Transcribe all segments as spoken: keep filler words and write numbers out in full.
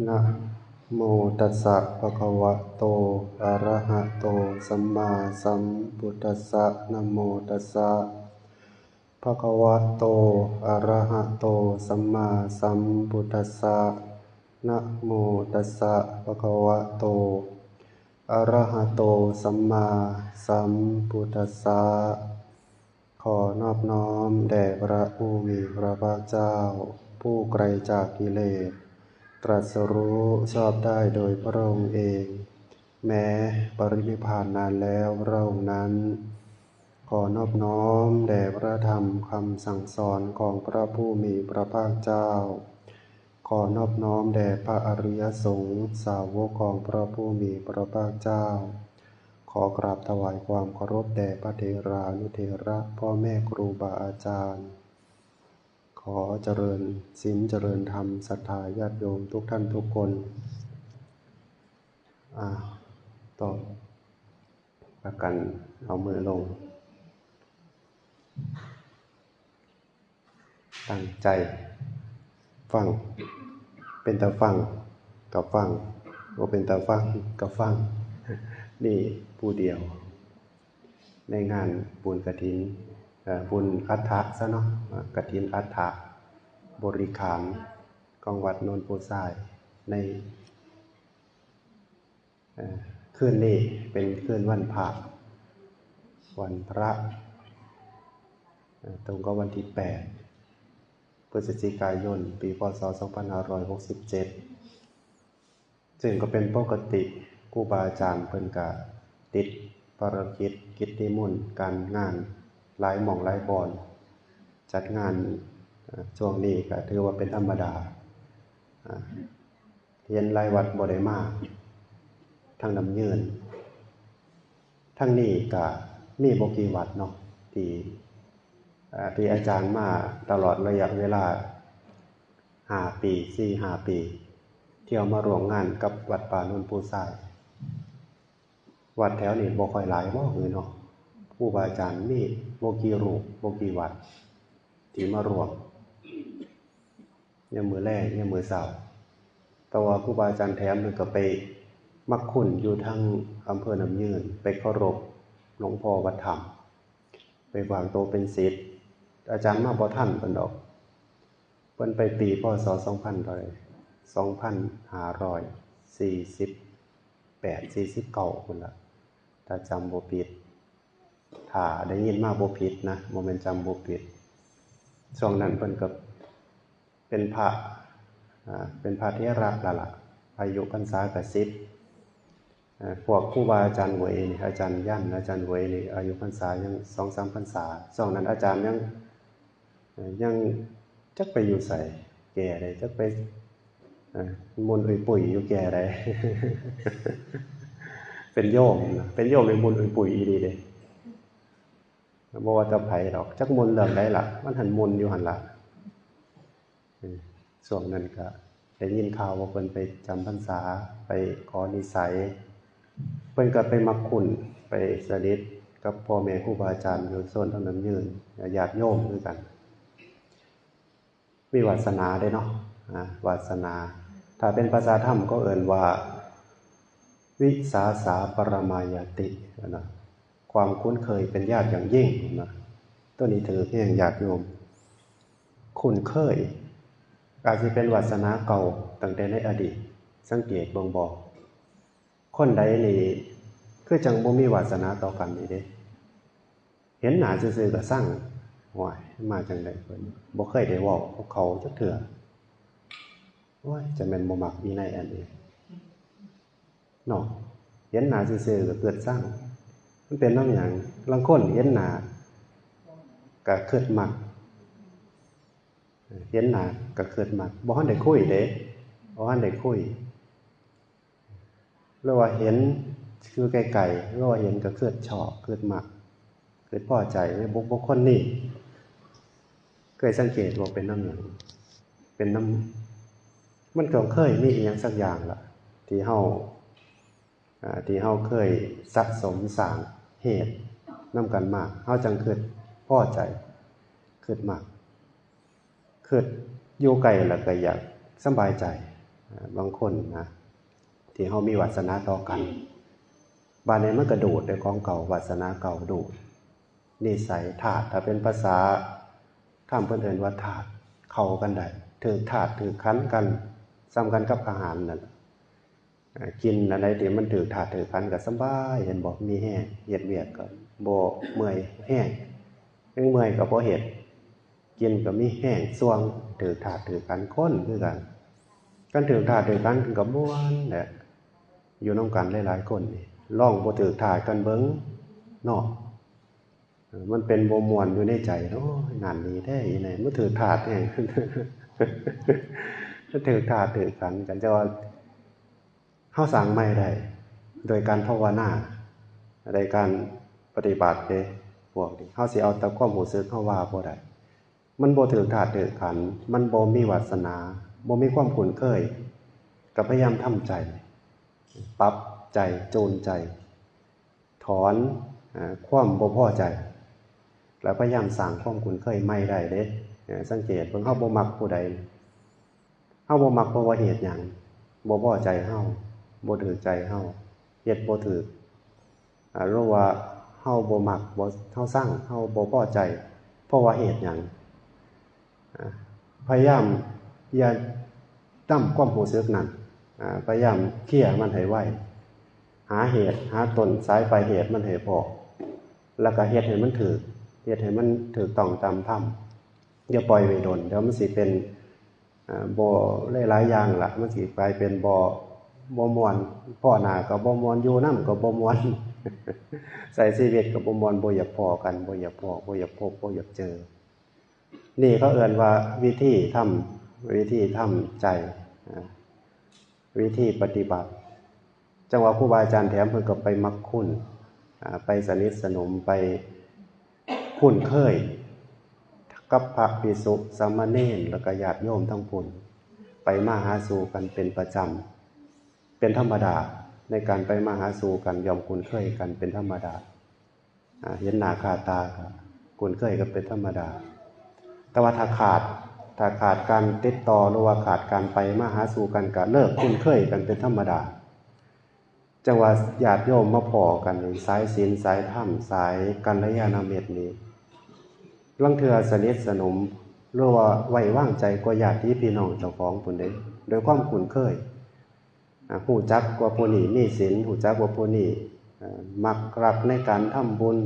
นะโมตัสสะ ภะคะวะโต อะระหะโต สัมมาสัมพุทธัสสะ นะโมตัสสะ ภะคะวะโต อะระหะโต สัมมาสัมพุทธัสสะ นะโมตัสสะ ภะคะวะโต อะระหะโต สัมมาสัมพุทธัสสะ ขอนอบน้อมแด่พระผู้มีพระภาคเจ้า ผู้ไกลจากกิเลส ตรัสรู้ชอบได้โดยพระองค์เอง แม้ปรินิพพานนานแล้วพระองค์นั้น ขอนอบน้อมแด่พระธรรมคำสั่งสอนของพระผู้มีพระภาคเจ้า ขอนอบน้อมแด่พระอริยสงฆ์สาวกของพระผู้มีพระภาคเจ้า ขอกราบถวายความเคารพแด่พระเถรานุเถระ พ่อแม่ครูบาอาจารย์ ขอเจริญศีลเจริญธรรม ศรัทธาญาติโยมทุกท่านทุกคน อ่า ต่อ พากันเอามือลง ตั้งใจฟัง เป็นตาฟังก็ฟัง บ่เป็นตาฟังก็ฟัง นี่ผู้เดียว ในงานบุญกฐิน เอ่อ บุญอัฏฐะซะเนาะ อ่ากฐินอัฏฐะบริขารของวัดโนนโพธิ์ทราย ใน เอ่อ คืนนี้เป็นคืนวันพระ วันพระ เอ่อ ตรงกับวันที่แปด พฤศจิกายน ปี พ.ศ. สองพันห้าร้อยหกสิบเจ็ด ซึ่งก็เป็นปกติ ครูบาอาจารย์เพิ่นก็ติดภารกิจกิจนิมนต์การงานหลายหม่องหลายบ่อน จัดงาน เอ่อ ช่วงนี้ก็ถือว่าเป็นธรรมดา อ่า เห็นหลายวัดบ่ได้มา ทางน้ำเยิน ทางนี้ก็มีบ่กี่วัดเนาะ ที่ อ่า ที่อาจารย์มาตลอดระยะเวลาห้าปี สี่ห้าปี ที่เอามาร่วมงานกับวัดป่าโนนปูทราย วัดแถวนี้บ่ค่อยหลายบ่หือเนาะ ครูบาอาจารย์มีบ่กี่รูป บ่กี่วัด ที่มาร่วม ยามมื้อแลง ยามมื้อเช้า แต่ว่าครูบาอาจารย์แถมเพิ่นก็ไปมักคุ้นอยู่ทางอำเภอน้ำเยิน ไปเคารพหลวงพ่อวัดถ้ำ ไปฝากตัวเป็นศิษย์ อาจารย์มาบ่ทันเพิ่นดอก เพิ่นไปปี พ.ศ. สองพันเท่าใด สองพันห้าร้อยสี่สิบแปด สี่สิบเก้า พุ้นล่ะ ถ้าจำบ่ผิด ถ้าได้ยินมาบ่ผิดนะ บ่แม่นจำบ่ผิด ช่วงนั้นเพิ่นก็เป็นพระ อ่า เป็นพระเถระแล้วล่ะ อายุพรรษาก็สิบ อ่า พวกครูบาอาจารย์เหวยนี่ อาจารย์ยัน อาจารย์เหวยนี่ อายุพรรษายังสองสามพรรษา ช่วงนั้นอาจารย์ยัง เอ่อ ยังจักไปอยู่ไส แก่ใด จักไป เอ่อ หมุนอุ้ยปุ้ยอยู่แก่ใด เป็นโยมนะ เป็นโยมนี่หมุนอุ้ยปุ้ยอีหลีเด้ บ่ว่าแต่ไผดอก จักหมุนเรื่องใดล่ะ มันหั้นหมุนอยู่หั้นล่ะ เออ ช่วงนั้นก็ได้ยินข่าวว่าเพิ่นไปจำพรรษา ไปขอนิสัย เพิ่นก็ไปมักคุ้น ไปสนิทกับพ่อแม่ครูบาอาจารย์อยู่โซนทางน้ำเยิน ญาติโยมคือกัน มีวาสนาเด้เนาะ อ่า วาสนา ถ้าเป็นภาษาธรรมก็เอิ้นว่า วิสาสาปรมายาตินะ ความคุ้นเคยเป็นญาติอย่างยิ่งนะ ตัวนี้ถือแฮงญาติโยม คุ้นเคย อาจสิเป็นวาสนาเก่าตั้งแต่ในอดีต สังเกตเบิ่งบ่ คนใดนี่คือจั่งบ่มีวาสนาต่อกันนี่เด้ เห็นหน้าซื่อๆก็ซัง โอ้ย มาจั่งใดเพิ่น บ่เคยได้เว้ากับเขาจักเทื่อ โอ้ย จะแม่นบ่มักอีนายแอนนี่เนาะ เห็นหน้าซื่อๆก็เกิดซัง มันเป็นนำหยัง ลางคนเห็นหน้าก็คิดมัก เห็นหน้าก็คิดมัก บ่ทันได้คุยเด้ บ่ทันได้คุย หรือว่าเห็นอยู่ไกลๆ หรือว่าเห็นก็คิดชอบ คิดมัก คิดพอใจในบุค บุคคลนี้ เคยสังเกตบ่เป็นนำหยัง เป็นนำ มันต้องเคยมีอิหยังสักอย่างล่ะ ที่เฮา อ่า ที่เฮาเคยสะสมสร้างเหตุนำกันมา เฮาจั่งคิดพอใจ คิดมัก คิดอยู่ใกล้แล้วก็อยากสำบายใจ อ่า บางคนนะ ที่เฮามีวาสนาต่อกัน บาดนี้มันก็ดูดได้ของเก่า วาสนาเก่าดูด นิสัยธาตุ ถ้าเป็นภาษาธรรมเพิ่นเอิ้นว่าธาตุ เข้ากันได้ ถืกธาตุถืกขันธ์กัน ส่ำกันกับอาหารนั่น อ่า กินอันใดที่มันถืกธาตุถืกขันธ์ก็สำบาย เห็นบ่ มีแฮง เฮ็ดเวียกก็บ่เมื่อยแฮง ยังเมื่อยก็บ่เฮ็ด กินก็มีแฮงส่วง ถืกธาตุถืกขันธ์ คนคือกัน คันถืกธาตุถืกขันธ์ก็ม่วนแหละ อยู่นำกันหลายๆคนนี่ ลองบ่ถืกธาตุกันเบิ่งเนาะ เออ มันเป็นบ่ม่วนอยู่ในใจ โอ้ย นั่นนี่แท้อีแน่ มันถืกธาตุแฮง มันถืกธาตุถืกขันธ์กัน แต่ว่าเฮาสร้างใหม่ได้ โดยการภาวนา โดยการปฏิบัติเด้ พวกนี้ เฮาสิเอาแต่ความรู้สึกเฮาว่าบ่ได้ มันบ่ถืกธาตุถืกขันธ์ มันบ่มีวาสนา บ่มีความคุ้นเคย ก็พยายามทำใจ ปรับใจ จูนใจ ถอน อ่า ความบ่พอใจ แล้วพยายามสร้างความคุ้นเคยใหม่ได้เด้ เออ สังเกตเบิ่ง เฮาบ่มักผู้ใด เฮาบ่มักเพราะว่าเหตุหยัง บ่พอใจเฮา บ่ถืกใจเฮา เฮ็ดบ่ถืก อ่า หรือว่าเฮาบ่มัก บ่ เฮาซัง เฮาบ่พอใจ เพราะว่าเหตุหยัง อ่า พยายามอย่านำความรู้สึกนั้น อ่า พยายามเคลียร์มันให้ไว หาเหตุ หาต้นสายปลายเหตุมันให้พ้อ แล้วก็เฮ็ดให้มันถืก เฮ็ดให้มันถืกต้องตามธรรม อย่าปล่อยไว้โดน เดี๋ยวมันสิเป็น อ่า บ่ หลายๆอย่างล่ะ มันสิกลายเป็นบ่ บ่ม่วน พ้อหน้าก็บ่ม่วน อยู่นำก็บ่ม่วน ใช้ชีวิตก็บ่ม่วน บ่อยากพ้อกัน บ่อยากพ้อ บ่อยากพบ บ่อยากเจอ นี่เขาเอิ้นว่าวิธีทำ วิธีทำใจ อ่า วิธีปฏิบัติ จั่งว่าครูบาอาจารย์แถมเพิ่นก็ไปมักคุ้น อ่า ไปสนิทสนม ไปคุ้นเคยกับพระภิกษุสามเณร แล้วก็ญาติโยมทั้งพุ้น ไปมาหาสู่กันเป็นประจำ เป็นธรรมดา ในการไปมาหาสู่กันย่อมคุ้นเคยกันเป็นธรรมดา อ่า เห็นหน้าค่าตาก็คุ้นเคยกันเป็นธรรมดา แต่ว่าถ้าขาด ถ้าขาดการติดต่อ หรือว่าขาดการไปมาหาสู่กัน ก็เลิกคุ้นเคยกันเป็นธรรมดา จั่งว่าญาติโยมมาพ้อกันนี่ สายศีล สายธรรม สายกัลยาณมิตรนี่ ลางเทื่อสนิทสนม หรือว่าไว้วางใจกว่าญาติพี่น้องเจ้าของพุ้นเด้ โดยความคุ้นเคย อ่า ฮู้จักว่าผู้นี้มีศีล ฮู้จักว่าผู้นี้ เอ่อ มักรักในการทำบุญ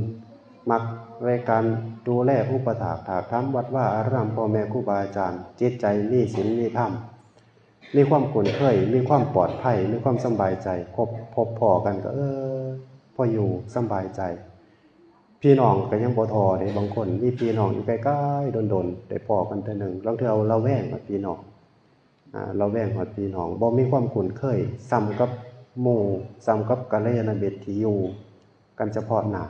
มักในการดูแลอุปถากถากถามวัดวาอาราม พ่อแม่ครูบาอาจารย์ จิตใจมีศีลมีธรรม มีความคุ้นเคย มีความปลอดภัย มีความสำบายใจ พบ พบพ้อกันก็ เออ พออยู่สำบายใจ พี่น้องก็ยังบ่ท้อเด้ บางคนมีพี่น้องอยู่ไกลๆ โดนๆ ได้พ้อกันเทื่อหนึ่ง ลางเทื่อระแวงกับพี่น้อง อ่า ระแวงฮอดพี่น้อง บ่มีความคุ้นเคย ส่ำกับหมู่ ส่ำกับกัลยาณมิตรที่อยู่กันเฉพาะหน้า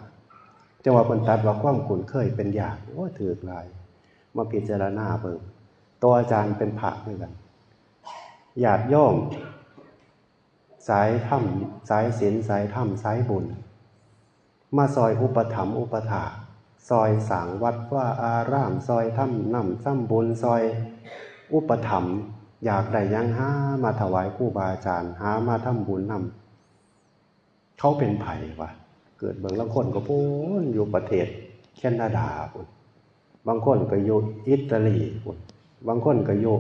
จั่งว่าเพิ่นตรัสว่าความคุ้นเคยเป็นยา โอ้ย ถืกหลาย มาพิจารณาเบิ่ง ตัวอาจารย์เป็นพระคือกัน ญาติโยม สายธรรม สายศีล สายธรรม สายบุญ มาซอยอุปถัมภ์อุปถาก ซอยสร้างวัดวาอาราม ซอยทำน้ำทำบุญ ซอยอุปถัมภ์ อยากได้หยังหามาถวายครูบาอาจารย์ หามาทำบุญนำ เขาเป็นไผวะ เกิดเบิ่ง ลางคนก็พู้นอยู่ประเทศแคนาดาพู้น บางคนก็อยู่อิตาลีพู้น บางคนก็อยู่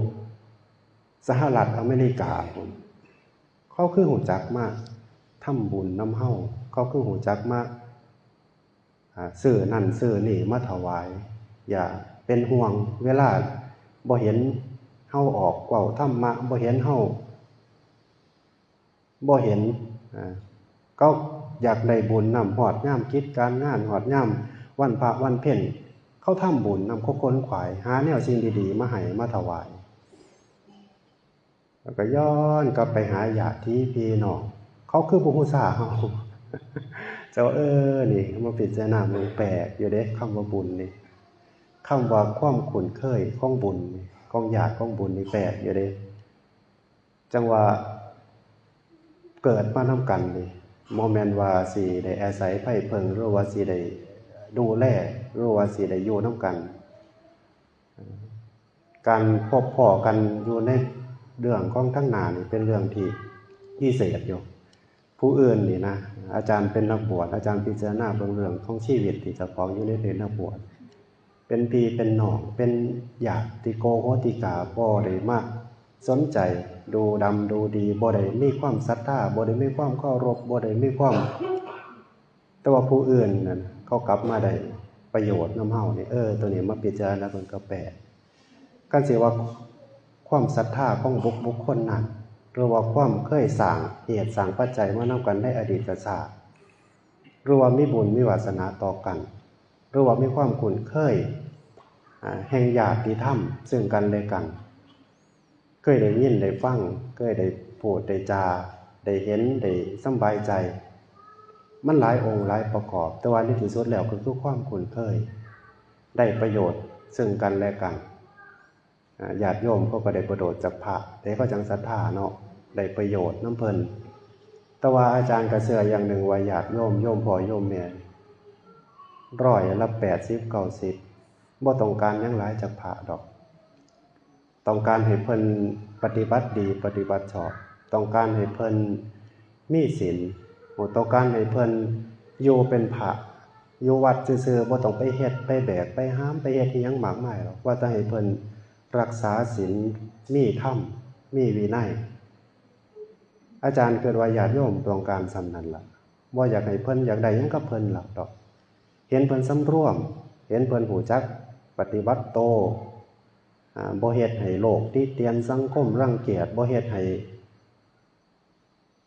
สหรัฐอเมริกาพู้น เขาคือฮู้จักมาทำบุญนำเฮา เขาคือฮู้จักมา อ่า ซื้อนั่นซื้อนี่มาถวาย อย่าเป็นห่วง เวลาบ่เห็นเฮาออกเว้าธรรมะ บ่เห็นเฮา บ่เห็น อ่า เขาอยากได้บุญนำ ฮอดยามกิจการงาน ฮอดยามวันพระวันเพ็ญ เขาทำบุญนำ เขาขวนขวาย หาแนวสิ่งดีๆ มาให้ มาถวาย แล้วก็ย้อนกลับไปหาญาติพี่น้อง เขาคือบ่ฮู้ซาเฮา เจ้า เออ นี่มาพิจารณาเบิ่ง แปลกอยู่เด้ คำว่าบุญนี่ คำว่าความคุ้นเคยของบุญนี่ ของญาติของบุญนี่แปลกอยู่เด้ จั่งว่าเกิดมานำกันนี่ บ่แม่นว่าสิได้อาศัยไผเพิ่ง หรือว่าสิได้ดูแล หรือว่าสิได้อยู่นำกัน การพบพ้อกันอยู่ใน เรื่องของทางหน้านี่เป็นเรื่องที่พิเศษอยู่ ผู้อื่นนี่นะ อาจารย์เป็นนักบวช อาจารย์พิจารณาเบิ่งเรื่องของชีวิตที่เจ้าของอยู่ในเพศนักบวช เป็นพี่เป็นน้อง เป็นญาติโกโหติกา บ่ได้มาสนใจดูดำดูดี บ่ได้มีความศรัทธา บ่ได้มีความเคารพ บ่ได้มีความ แต่ว่าผู้อื่นนั่นเขากลับมาได้ประโยชน์นำเฮานี่ เออ ตัวนี้มาพิจารณาเบิ่งก็แปลก คันสิว่าความศรัทธาของบุค บุคคลนั้น หรือว่าความเคยสร้างเหตุสร้างปัจจัยมานำกันในอดีตชาติ หรือว่ามีบุญมีวาสนาต่อกัน หรือว่ามีความคุ้นเคย อ่า แห่งญาติธรรมซึ่งกันและกัน เคยได้ยินได้ฟัง เคยได้พูดได้จา ได้เห็น ได้สำบายใจ มันหลายองค์หลายประกอบ แต่ว่าในที่สุดแล้วก็คือความคุ้นเคย ได้ประโยชน์ซึ่งกันและกัน อ่า ญาติโยมเขาก็ได้ประโยชน์จากพระ แต่เขาจั่งศรัทธาเนาะ ได้ประโยชน์นำเพิ่น แต่ว่าอาจารย์ก็เชื่ออย่างหนึ่งว่าญาติโยม โยมพ่อโยมแม่ ร้อยละแปดสิบ เก้าสิบ บ่ต้องการหยังหลายจากพระดอก ต้องการให้เพิ่นปฏิบัติดี ปฏิบัติชอบ ต้องการให้เพิ่นมีศีล โอ้ ต้องการให้เพิ่นอยู่เป็นพระ อยู่วัดซื่อๆ บ่ต้องไปเฮ็ด ไปแบก ไปหาม ไปเฮ็ดอิหยังมากมายหรอก ว่าแต่ให้เพิ่นรักษาศีล มีธรรม มีวินัย อาจารย์คิดว่าญาติโยมต้องการส่ำนั้นล่ะ บ่อยากให้เพิ่นอยากได้หยังกับเพิ่นหรอกดอก เห็นเพิ่นสำรวม เห็นเพิ่นรู้จักปฏิบัติโต อ่า บ่เฮ็ดให้โลกติเตียน สังคมรังเกียจ บ่เฮ็ดให้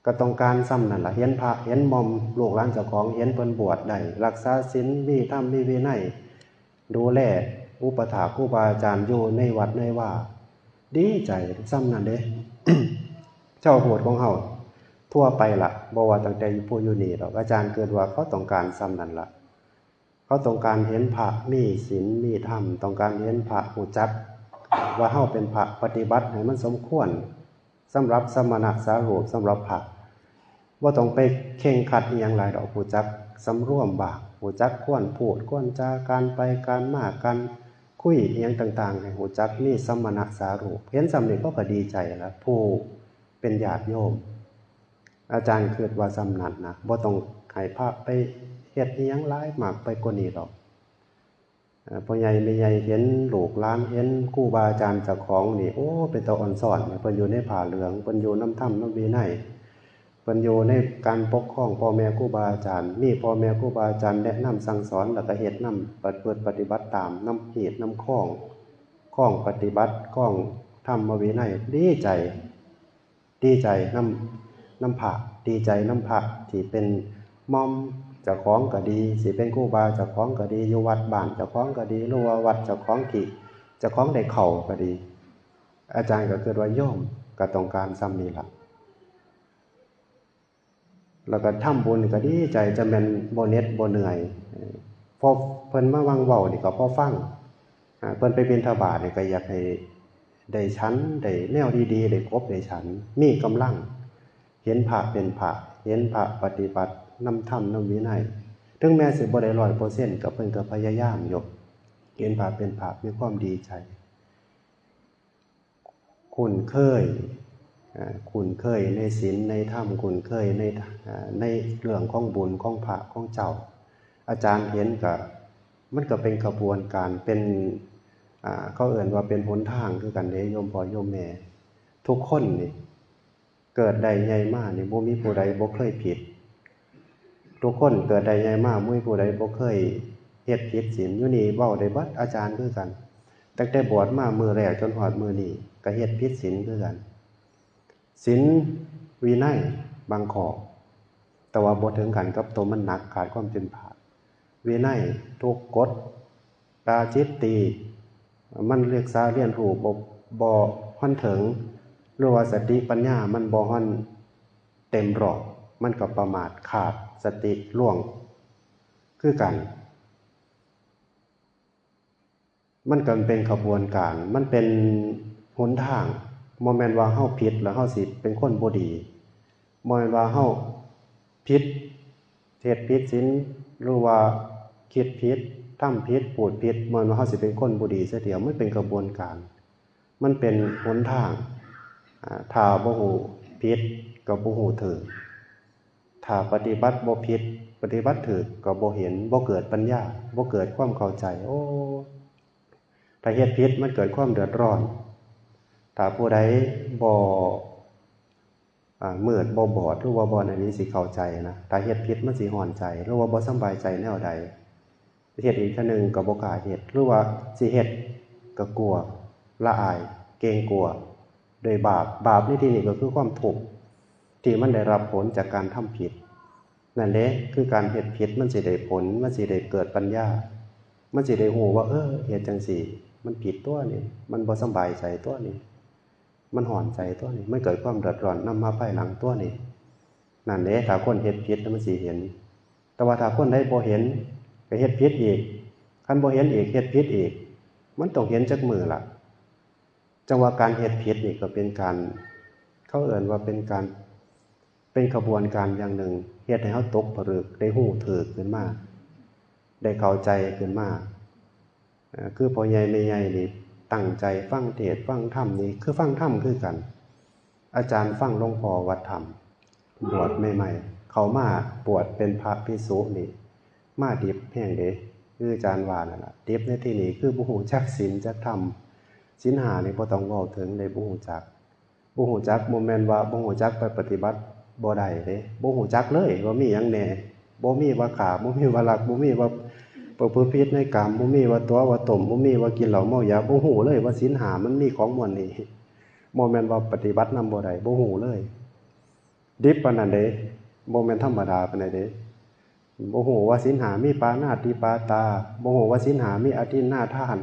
ก็ต้องการส่ำนั่นล่ะ เห็นพระเห็นหม่อมลูกหลานเจ้าของ เห็นเพิ่นบวชได้ รักษาศีล มีธรรม มีวินัย ดูแลอุปัฏฐากครูบาอาจารย์อยู่ในวัดในวา ดีใจส่ำนั่นเด้ ชาวพุทธของเฮาทั่วไปล่ะ บ่ว่าตั้งแต่อยู่ผู้อยู่นี่ดอก อาจารย์คิดว่าเขาต้องการส่ำนั่นล่ะ เขาต้องการเห็นพระมีศีลมีธรรม ต้องการเห็นพระรู้จักว่าเฮาเป็นพระ ปฏิบัติให้มันสมควร สำหรับสมณะสารูป สำหรับพระ บ่ต้องไปเคร่งครัดอิหยังหลายดอก รู้จักสำรวมบ้าง รู้จักควรพูดควรจา การไปการมา การคุยอิหยังต่างๆ ให้รู้จักมีสมณะสารูป เห็นส่ำนี้เขาก็ดีใจแล้ว ผู้เป็นญาติโยม อาจารย์คิดว่าส่ำนั้นนะ บ่ต้องให้พระไปเฮ็ดอิหยังหลายมากไปกว่านี้ดอก เอ่อ พ่อใหญ่แม่ใหญ่เห็นลูกหลาน เห็นครูบาอาจารย์เจ้าของนี่ โอ้ เป็นตาอ่อนซ้อน เพิ่นอยู่ในผ้าเหลือง เพิ่นอยู่นำธรรมนำวินัย เพิ่นอยู่ในการปกครองพ่อแม่ครูบาอาจารย์ มีพ่อแม่ครูบาอาจารย์แนะนำสั่งสอน แล้วก็เฮ็ดนำ ประพฤติปฏิบัติตาม นำฮีตนำคอง คองปฏิบัติ คองธรรมวินัย ดีใจ ดีใจนำ นำพระ ดีใจนำพระที่เป็นหม่อมเจ้าของก็ดี สิเป็นครูบาเจ้าของก็ดี อยู่วัดบ้านเจ้าของก็ดี หรือว่าวัดเจ้าของที่เจ้าของได้เข้าก็ดี อาจารย์ก็คิดว่าโยมก็ต้องการส่ำนี้ล่ะ แล้วก็ทำบุญก็ดีใจ จะแม่นบ่เหน็ดบ่เหนื่อย พอเพิ่นมาวังเว้านี่ก็พอฟัง อ่า เพิ่นไปบิณฑบาตนี่ก็อยากให้ได้ฉัน ได้แนวดีๆ ได้ครบได้ฉัน มีกำลัง เห็นพระเป็นพระ เห็นพระปฏิบัตินำธรรมนำวินัย ถึงแม้สิบ่ได้ร้อยเปอร์เซ็นต์ ก็เพิ่นก็พยายามอยู่ เห็นพระเป็นพระ มีความดีใจ คุ้นเคย อ่า คุ้นเคยในศีลในธรรม คุ้นเคยใน อ่า ในเรื่องของบุญของพระของเจ้า อาจารย์เห็นก็ มันก็เป็นขบวนการ เป็น อ่า เขาเอิ้นว่าเป็นหนทางคือกันเด้ โยมพ่อโยมแม่ ทุกคนนี่ เกิดได้ใหญ่มานี่ บ่มีผู้ใดบ่เคยผิด ทุกคนเกิดได้ใหญ่มา บ่มีผู้ใดบ่เคยเฮ็ดผิดศีล อยู่นี่เว้าได้เบิด อาจารย์คือกัน ตั้งแต่บวชมามื้อแรกจนฮอดมื้อนี้ ก็เฮ็ดผิดศีลคือกัน ศีลวินัยบางข้อ แต่ว่าบ่ถึงขั้นกับตัวมันหนัก ขาดความเป็นพระ วินัยทุกกฎ ตาจิตตี มันเรียกษาเรียนรู้บ่ บ่ฮอนถึง หรือว่าสติปัญญามันบ่ฮอนเต็มรอบ มันก็ประมาท ขาดสติ ล่วงคือกัน มันก็เป็นขบวนการ มันเป็นหนทาง บ่แม่นว่าเฮาผิดแล้วเฮาสิเป็นคนบ่ดี บ่แม่นว่าเฮาผิด เฮ็ดผิดศีล หรือว่าคิดผิด ทำผิด พูดผิด บ่แม่นว่าเฮาสิเป็นคนบ่ดีซะทีเดียว มันเป็นขบวนการ มันเป็นหนทาง อ่า ถ้าบ่ฮู้ผิดก็บ่ฮู้ถูก ถ้าปฏิบัติบ่ผิด ปฏิบัติถูกก็บ่เห็น บ่เกิดปัญญา บ่เกิดความเข้าใจ โอ้ ถ้าเฮ็ดผิดมันเกิดความเดือดร้อน ถ้าผู้ใดบ่ อ่า มืดบ่บอด หรือว่าบ่อันนี้สิเข้าใจนะ ถ้าเฮ็ดผิดมันสิร้อนใจ หรือว่าบ่สำบายใจแนวใด เฮ็ดอีกเทื่อหนึ่งก็บ่กล้าเฮ็ด หรือว่าสิเฮ็ดก็กลัว ละอาย เกรงกลัว โดยบาป บาปในที่นี้ก็คือความทุกข์ที่มันได้รับผลจากการทำผิด นั่นแหละคือการเฮ็ดผิดมันสิได้ผล มันสิได้เกิดปัญญา มันสิได้ฮู้ว่า เออ เฮ็ดจั่งซี้มันผิดตั๊วนี่ มันบ่สำบายใจตั๊วนี่ มันร้อนใจตั๊วนี่ มันเกิดความเดือดร้อนนำมาภายหลังตั๊วนี่ นั่นแหละ ถ้าคนเฮ็ดผิดแล้วมันสิเห็น แต่ว่าถ้าคนใดบ่เห็น ก็เฮ็ดผิดอีก คันบ่เห็นอีก เฮ็ดผิดอีก มันต้องเห็นจักมื้อล่ะ จั่งว่าการเฮ็ดผิดนี่ก็เป็นการ เขาเอิ้นว่าเป็นการ เป็นขบวนการอย่างหนึ่ง เฮ็ดให้เราตกผลึก ได้ฮู้ถูกขึ้นมา ได้เข้าใจขึ้นมา เอ่อ คือพ่อใหญ่แม่ใหญ่นี่ตั้งใจฟังเทศน์ฟังธรรมนี่ คือฟังธรรมคือกัน อาจารย์ฟังหลวงพ่อวัดธรรม บวชใหม่ๆ เข้ามาบวชเป็นพระภิกษุนี่ มาดิบแฮงเด้ คืออาจารย์ว่านั่นล่ะ ดิบในที่นี้คือบ่ฮู้จักศีลจักธรรม ศีลห้านี่บ่ต้องเว้าถึงเลย บ่ฮู้จัก บ่ฮู้จัก บ่แม่นว่าบ่ฮู้จักไปปฏิบัติบ่ได้เด้ บ่ฮู้จักเลยว่ามีหยังแหน่ บ่มีว่าฆ่า บ่มีว่าลัก บ่มีว่าประพฤติผิดในกาม บ่มีว่าตั๋วว่าต้ม บ่มีว่ากินเหล้าเมายา บ่ฮู้เลยว่าศีลห้ามันมีของมวลนี้ บ่แม่นว่าปฏิบัตินำบ่ได้ บ่ฮู้เลย ดิบปานนั้นเด้ บ่แม่นธรรมดาปานใดเด้ บ่ฮู้ว่าศีลห้ามีปาณาติปาตา บ่ฮู้ว่าศีลห้ามีอทินนาทาน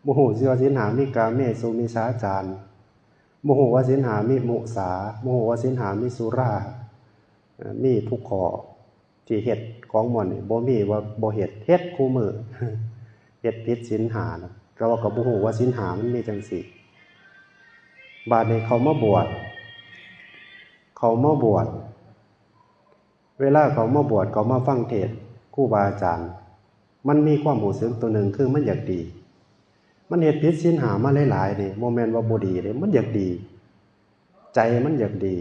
บ่ฮู้ว่าศีลห้ามีกาเมสุมิจฉาจาร บ่ฮู้ว่าศีลห้ามีมุสา บ่ฮู้ว่าศีลห้ามีสุรา เอ่อ มีทุกข้อ ที่เฮ็ดของม่วนนี่ บ่มีว่าบ่เฮ็ด เฮ็ดคู่มื้อ เฮ็ดผิดศีลห้านะ แต่ว่าก็บ่ฮู้ว่าศีลห้ามันมีจั่งซี้ บาดนี้เข้ามาบวช เข้ามาบวช เวลาเข้ามาบวช เข้ามาฟังเทศน์ครูบาอาจารย์ มันมีความรู้สึกตัวหนึ่ง คือมันอยากดี มันเฮ็ดผิดศีลห้ามาหลายๆ นี่ บ่แม่นว่าบ่ดีเด้ มันอยากดี ใจมันอยากดี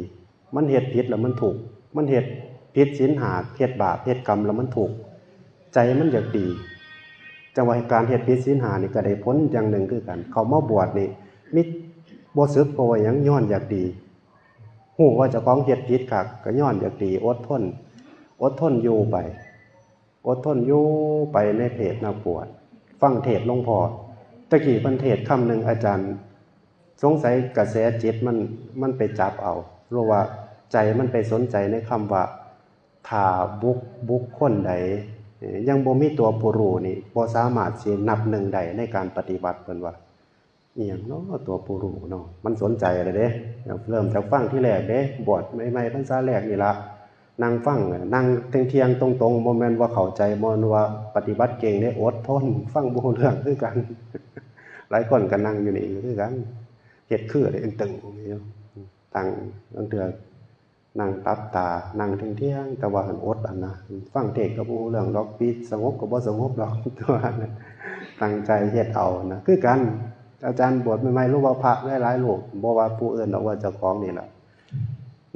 มันเฮ็ดผิดแล้วมันทุกข์ มันเฮ็ดผิดศีลห้า เฮ็ดบาป เฮ็ดกรรมแล้วมันทุกข์ ใจมันอยากดี จั่งว่าการเฮ็ดผิดศีลห้านี่ก็ได้ผลอย่างหนึ่งคือกัน เข้ามาบวชนี่ มี บ่สึก เพราะว่าหยัง ย้อนอยากดี ฮู้ว่าเจ้าของเฮ็ดผิดคัก ก็ย้อนอยากดี อดทน อดทนอยู่ไป อดทนอยู่ไปในเพศนักบวช ฟังเทศน์หลวงพ่อ ตะกี้เพิ่นเทศน์คำหนึ่ง อาจารย์ สงสัยกระแสจิตมัน มันไปจับเอา หรือว่าใจมันไปสนใจในคำว่า ถ้าบุค บุคคลใด เอ่อ ยังบ่มีตัวผู้รู้นี่ บ่สามารถสินับหนึ่งได้ในการปฏิบัติ เพิ่นว่า อีหยังน้อตัวผู้รู้เนาะ มันสนใจแล้วเด้ เริ่มจากฟังทีแรกเด้ บวชใหม่ๆ พรรษาแรกนี่ละ นั่งฟัง นั่งเที่ยงๆ ตรงๆ บ่แม่นว่าเข้าใจ บ่แม่นว่าปฏิบัติเก่งเด้ อดทน ฟังบ่รู้เรื่องคือกัน หลายคนก็นั่งอยู่นี่คือกัน เฮ็ดคือเด้ ตึงอยู่ ตั้ง ลางเทื่อนั่งตับตา นั่งเที่ยงๆ แต่ว่าหั้นอดหั่นนะ ฟังเทศน์ก็บ่รู้เรื่องดอก ปิด สงบก็บ่สงบดอก แต่ว่าตั้งใจเฮ็ดเอานะ คือกัน อาจารย์บวชใหม่ๆ หรือว่าพระหลายๆ รูป บ่ว่าผู้อื่นดอก ว่าเจ้าของนี่ล่ะ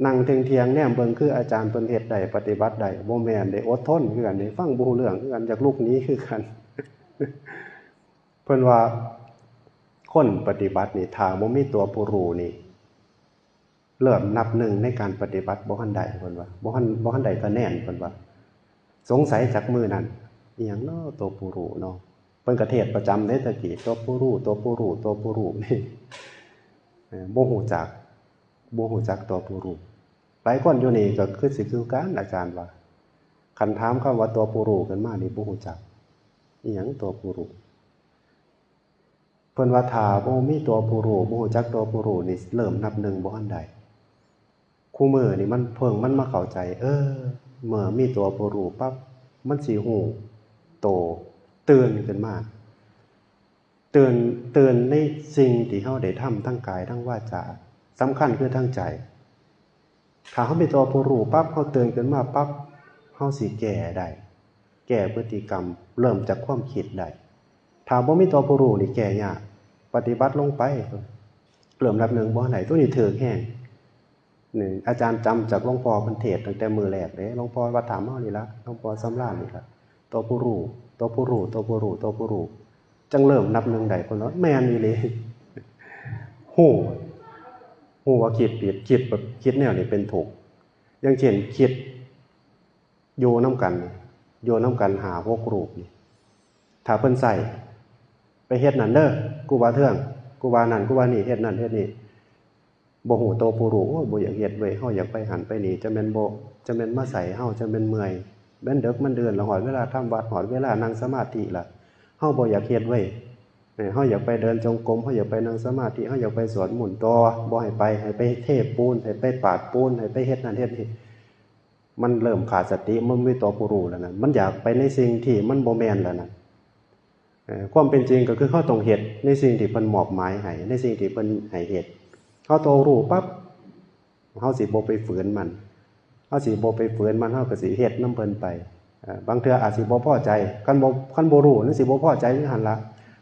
นั่งเที่ยงๆ แนมเบิ่ง คืออาจารย์เพิ่นเฮ็ดได้ ปฏิบัติได้ บ่แม่นเด้ อดทนคือกันเด้ ฟังบ่รู้เรื่องคือกัน อยากลุกหนีคือกัน เพิ่นว่าคนปฏิบัตินี่ ถ้าบ่มีตัวผู้รู้นี่ เริ่มนับหนึ่งในการปฏิบัติบ่ทันได้ เพิ่นว่า บ่ทัน บ่ทันได้คะแนน เพิ่นว่า สงสัยจากมื้อนั้น อีหยังน้อตัวผู้รู้เนาะ เพิ่นก็เทศน์ประจำเด้ ตะกี้ ตัวผู้รู้ ตัวผู้รู้ ตัวผู้รู้นี่ เอ่อ บ่รู้จัก บ่รู้จักตัวผู้รู้ หลายคนอยู่นี่ก็คือสิคือกัน อาจารย์ว่า คันถามคำว่าตัวผู้รู้ขึ้นมานี่บ่รู้จัก อีหยังตัวผู้รู้ เพิ่นว่าถ้าบ่มีตัวผู้รู้ บ่รู้จักตัวผู้รู้นี่ เริ่มนับหนึ่งบ่ทันได้ คู่มื้อนี่มันเพิ่งมันมาเข้าใจ เออ เมื่อมีตัวผู้รู้ปั๊บ มันสิรู้โต ตื่นขึ้นมา ตื่น ตื่นในสิ่งที่เฮาได้ทำทั้งกายทั้งวาจา สำคัญคือทั้งใจ ถ้าเฮามีตัวผู้รู้ปั๊บ เฮาตื่นขึ้นมาปั๊บ เฮาสิแก้ได้ แก้พฤติกรรม เริ่มจากความคิดได้ ถ้าบ่มีตัวผู้รู้นี่แก้ยาก ปฏิบัติลงไป เริ่มนับหนึ่งบ่ได้ ตัวนี้ถืกแฮง นี่อาจารย์จำจากหลวงพ่อเพิ่นเทศน์ตั้งแต่มื้อแรกเด้ หลวงพ่อวัดถ้ำเฮานี่ละ หลวงพ่อสำราญนี่ละ ตัวผู้รู้ ตัวผู้รู้ ตัวผู้รู้ ตัวผู้รู้ จั่งเริ่มนับหนึ่งได้ เพิ่นว่าแม่นอีหลี ฮู้ ฮู้ว่าคิดผิด คิดแบบ คิดแนวนี้เป็นทุกข์ อย่างเช่น คิด อยู่นำกัน อยู่นำกันห้าหกรูปนี่ ถ้าเพิ่นใส่ ไปเฮ็ดนั่นเด้อ ครูบาเทือง ครูบานั่น ครูบานี่ เฮ็ดนั่นเฮ็ดนี่ บ่ฮู้ตัวผู้รู้ โอ้ย บ่อยากเฮ็ดเว้ย เฮาอยากไปหั้นไปนี่ จะแม่นบ่ จะแม่นมาใส่เฮา จะแม่นเมื่อย แม่นดึกแม่นดื่นละ ฮอดเวลาทำวัด ฮอดเวลานั่งสมาธิละ เฮาบ่อยากเฮ็ดเว้ย เออ เฮาอยากไปเดินจงกรม เฮาอยากไปนั่งสมาธิ เฮาอยากไปสวดมนต์ต่อ บ่ให้ไป ให้ไปเทปูน ให้ไปปาดปูน ให้ไปเฮ็ดนั่นเฮ็ดนี่ มันเริ่มขาดสติ มันมีตัวผู้รู้แล้วนะ มันอยากไปในสิ่งที่มันบ่แม่นแล้วนะ เอ่อ ความเป็นจริงก็คือเฮาต้องเฮ็ดในสิ่งที่เพิ่นมอบหมายให้ ในสิ่งที่เพิ่นให้เฮ็ด เฮาตัวรู้ปั๊บ เฮาสิบ่ไปฝืนมัน เฮาสิบ่ไปฝืนมัน เฮาก็สิเฮ็ดนำเพิ่นไป เอ่อ บางเทื่ออาจสิบ่พอใจ คันบ่ คันบ่รู้นั่นสิบ่พอใจอยู่หั่นล่ะ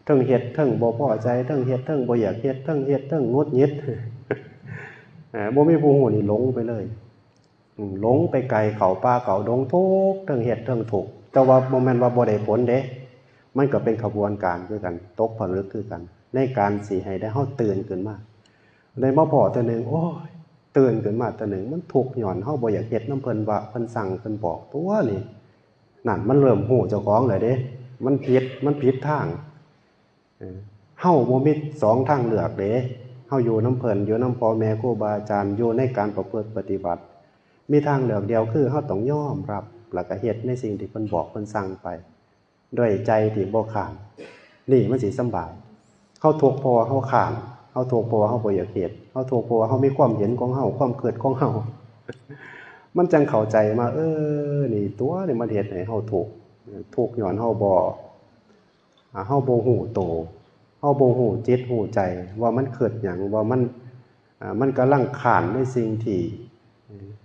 เทิงเฮ็ด เทิงบ่พอใจ เทิงเฮ็ด เทิงบ่อยากเฮ็ด เทิงเฮ็ด เทิงหงุดหงิด เอ่อ บ่มีผู้รู้นี่หลงไปเลย อืม หลงไปไกลเข้าป่าเข้าดง ทุกข์ เทิงเฮ็ดเทิงทุกข์ แต่ว่าบ่แม่นว่าบ่ได้ผลเด้ มันก็เป็นขบวนการคือกัน ตกผลึกคือกัน ในการสิให้ได้เฮาตื่นขึ้นมา ได้มาพ้อเทื่อหนึ่ง โอ้ย ตื่นขึ้นมาเทื่อหนึ่ง มันทุกข์ย้อนเฮาบ่อยากเฮ็ดนำเพิ่นว่า เพิ่นสั่งเพิ่นบอก ตัวนี่ นั่น มันเริ่มรู้เจ้าของแล้วเด้ มันผิด มันผิดทาง เออ เฮาบ่มีสองทางเลือกเด้ เฮาอยู่นำเพิ่น อยู่นำพ่อแม่ครูบาอาจารย์ อยู่ในการประพฤติปฏิบัติ มีทางเลือกเดียวคือเฮาต้องยอมรับ แล้วก็เฮ็ดในสิ่งที่เพิ่นบอกเพิ่นสั่งไป ด้วยใจที่บ่ค้าน นี่มันสิสำบาย เฮาทุกข์เพราะว่าเฮาค้าน เฮาทุกข์เพราะว่าเฮาบ่อยากเฮ็ด เฮาทุกข์เพราะว่าเฮามีความเห็นของเฮา ความคิดของเฮา มันจั่งเข้าใจว่า เออ นี่ตัวนี่มันเฮ็ดให้เฮาทุกข์ ทุกข์ย้อนเฮาบ่ อ่า เฮาบ่ฮู้โต เฮาบ่ฮู้จิตฮู้ใจ ว่ามันคิดหยัง ว่ามัน อ่า มันกำลังค้านในสิ่งที่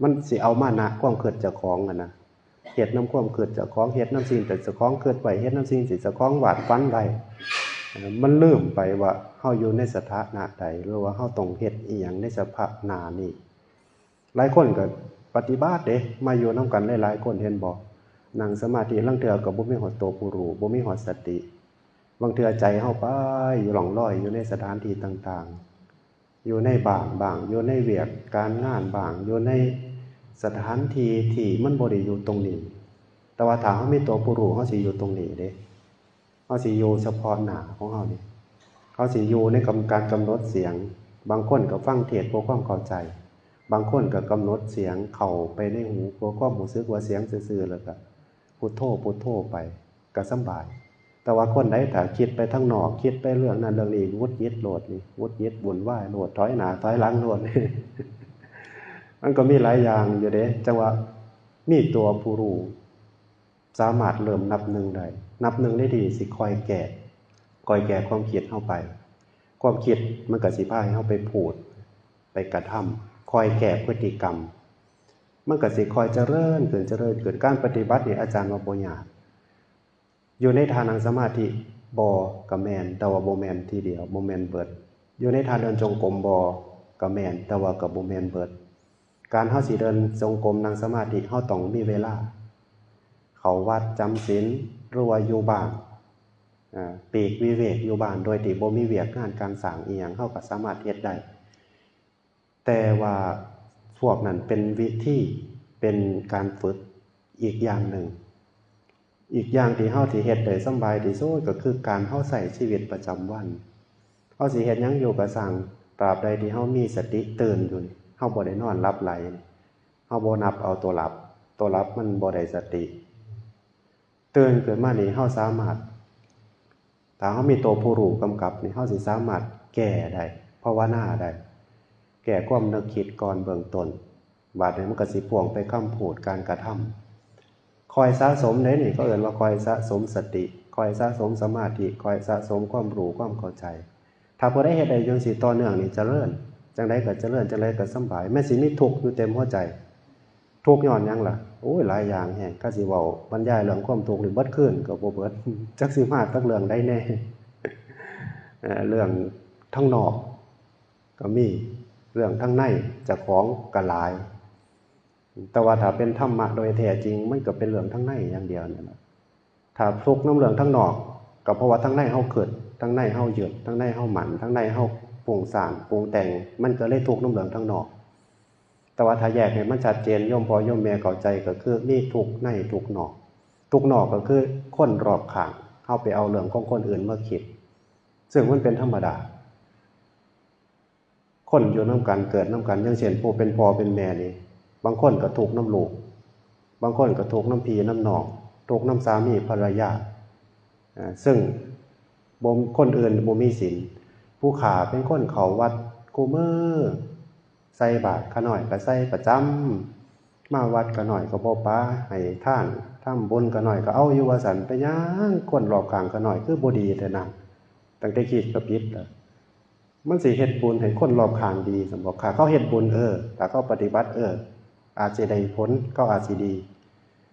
มันสิเอามานะความคิดเจ้าของหั่นนะ เฮ็ดนำความคิดเจ้าของ เฮ็ดนำสิ่งที่เจ้าของคิดไว้ เฮ็ดนำสิ่งที่เจ้าของวาดฝันไว้ เอ่อ มันลืมไปว่าเฮาอยู่ในสถานะใด หรือว่าเฮาต้องเฮ็ดอิหยังในสภาพหน้านี้ หลายคนก็ปฏิบัติเด้ มาอยู่นำกันหลายๆคน เห็นบ่ นั่งสมาธิ ลางเทื่อก็บ่มีฮอดตัวผู้รู้ บ่มีฮอดสติ บางเทื่อใจเฮาไปอยู่ล่องลอยอยู่ในสถานที่ต่างๆ อยู่ในบ้านบ้าง อยู่ในเวียกการงานบ้าง อยู่ในสถานที่ที่มันบ่ได้อยู่ตรงนี้ แต่ว่าถ้าเฮามีตัวผู้รู้ เฮาสิอยู่ตรงนี้เด้ เฮาสิอยู่เฉพาะหน้าของเฮานี่ เฮาสิอยู่ในกำ การกำหนดเสียง บางคนก็ฟังเทศน์เพื่อความเข้าใจ บางคนก็กำหนดเสียงเข้าไปในหูเพื่อความรู้สึกว่าเสียงซื่อๆ แล้วก็พุทโธ พุทโธไป ก็สำบาย แต่ว่าคนใดถ้าคิดไปทางนอก คิดไปเรื่องนั้นเรื่องนี้ หงุดหงิดโลดนี่ หงุดหงิดวุ่นวายโลด ถอยหน้าถอยหลังโลด มันก็มีหลายอย่างอยู่เด้ จั่งว่ามีตัวผู้รู้ สามารถเริ่มนับหนึ่งได้ นับหนึ่งในที่นี้สิคอยแก้ คอยแก้ความคิดเฮาไป ความคิดมันก็สิพาให้เฮาไปพูด ไปกระทำ คอยแก้พฤติกรรม มันก็สิคอยเจริญขึ้น เจริญขึ้น การปฏิบัตินี่อาจารย์ว่าบ่ยาก อยู่ในท่านั่งสมาธิบ่ ก็แม่น แต่ว่าบ่แม่นทีเดียว บ่แม่นเบิด อยู่ในท่าเดินจงกรมบ่ ก็แม่น แต่ว่าก็บ่แม่นเบิด การเฮาสิเดินจงกรมนั่งสมาธิ เฮาต้องมีเวลา เข้าวัดจำศีล หรือว่าอยู่บ้าน อ่า ปลีกวิเวกอยู่บ้าน โดยที่บ่มีเวียกงานการสร้างอิหยัง เฮาก็สามารถเฮ็ดได้ แต่ว่าพวกนั้นเป็นวิธี เป็นการฝึกอีกอย่างหนึ่ง อีกอย่างที่เฮาสิเฮ็ดได้สำบายที่สุดก็คือการเฮาใช้ชีวิตประจำวัน เฮาสิเฮ็ดหยังอยู่ก็ซ่าง ตราบใดที่เฮามีสติตื่นอยู่นี่ เฮาบ่ได้นอนหลับไหล เฮาบ่นับเอาตัวหลับ ตัวหลับมันบ่ได้สติ ตื่นขึ้นมานี่เฮาสามารถ ถ้าเฮามีตัวผู้รู้กำกับนี่ เฮาสิสามารถแก้ได้ ภาวนาได้ แก้ความนึกคิดก่อนเบื้องต้น บาดนี้มันก็สิพ่วงไปคำพูด การกระทำ คอยสะสมเด้นี่ เขาเอิ้นว่าคอยสะสมสติ คอยสะสมสมาธิ คอยสะสมความรู้ความเข้าใจ ถ้าผู้ใดเฮ็ดได้จั่งซี้ต่อเนื่องนี่เจริญ จั่งใดก็เจริญ จั่งใดก็สำบาย แม้สิมีทุกข์อยู่เต็มหัวใจ ทุกข์ย้อนหยังล่ะ โอ้ย หลายอย่างแฮง คันสิเว้าบรรยายเรื่องความทุกข์นี่เบิดคืนก็บ่เบิด จักสิมาจากเรื่องใดแน่ เอ่อ เรื่องทางนอก ก็มีเรื่องทางในเจ้าของก็หลาย แต่ว่าถ้าเป็นธรรมะโดยแท้จริง มันก็เป็นเรื่องทางในอย่างเดียวนี่แหละ ถ้าทุกข์นำเรื่องทางนอก ก็เพราะว่าทางในเฮาคิด ทางในเฮายึด ทางในเฮามั่น ทางในเฮาฟุ้งซ่านปรุงแต่ง มันก็เลยทุกข์นำเรื่องทางนอก แต่ว่าถ้าแยกให้มันชัดเจน โยมพ่อโยมแม่เข้าใจ ก็คือมีทุกข์ในทุกข์นอก ทุกข์นอกก็คือคนรอบข้าง เฮาไปเอาเรื่องของคนอื่นมาคิด ซึ่งมันเป็นธรรมดา คนอยู่นำกัน เกิดนำกัน อย่างเช่น ผู้เป็นพ่อเป็นแม่นี่ บางคนก็ทุกข์นำลูก บางคนก็ทุกข์นำพี่นำน้อง ทุกข์นำสามีภรรยา อ่า ซึ่งบ่ คนอื่นบ่มีศีล ผู้ข้าเป็นคนเข้าวัดคู่มื้อ ใส่บาตรข้าน้อยก็ใส่ประจำ มาวัดข้าน้อยก็บ่ปาให้ทาน ทำบุญข้าน้อยก็เอาอยู่ว่าซั่น เป็นหยังคนรอบข้างข้าน้อยคือบ่ดีแท้นั้น ตั้งแต่คิดก็ผิดแล้ว มันสิเฮ็ดบุญให้คนรอบข้างดีซั่นบ่ ถ้าเขาเฮ็ดบุญ เออ ถ้าเขาปฏิบัติ เออ อาจสิได้ผล เขาอาจสิดี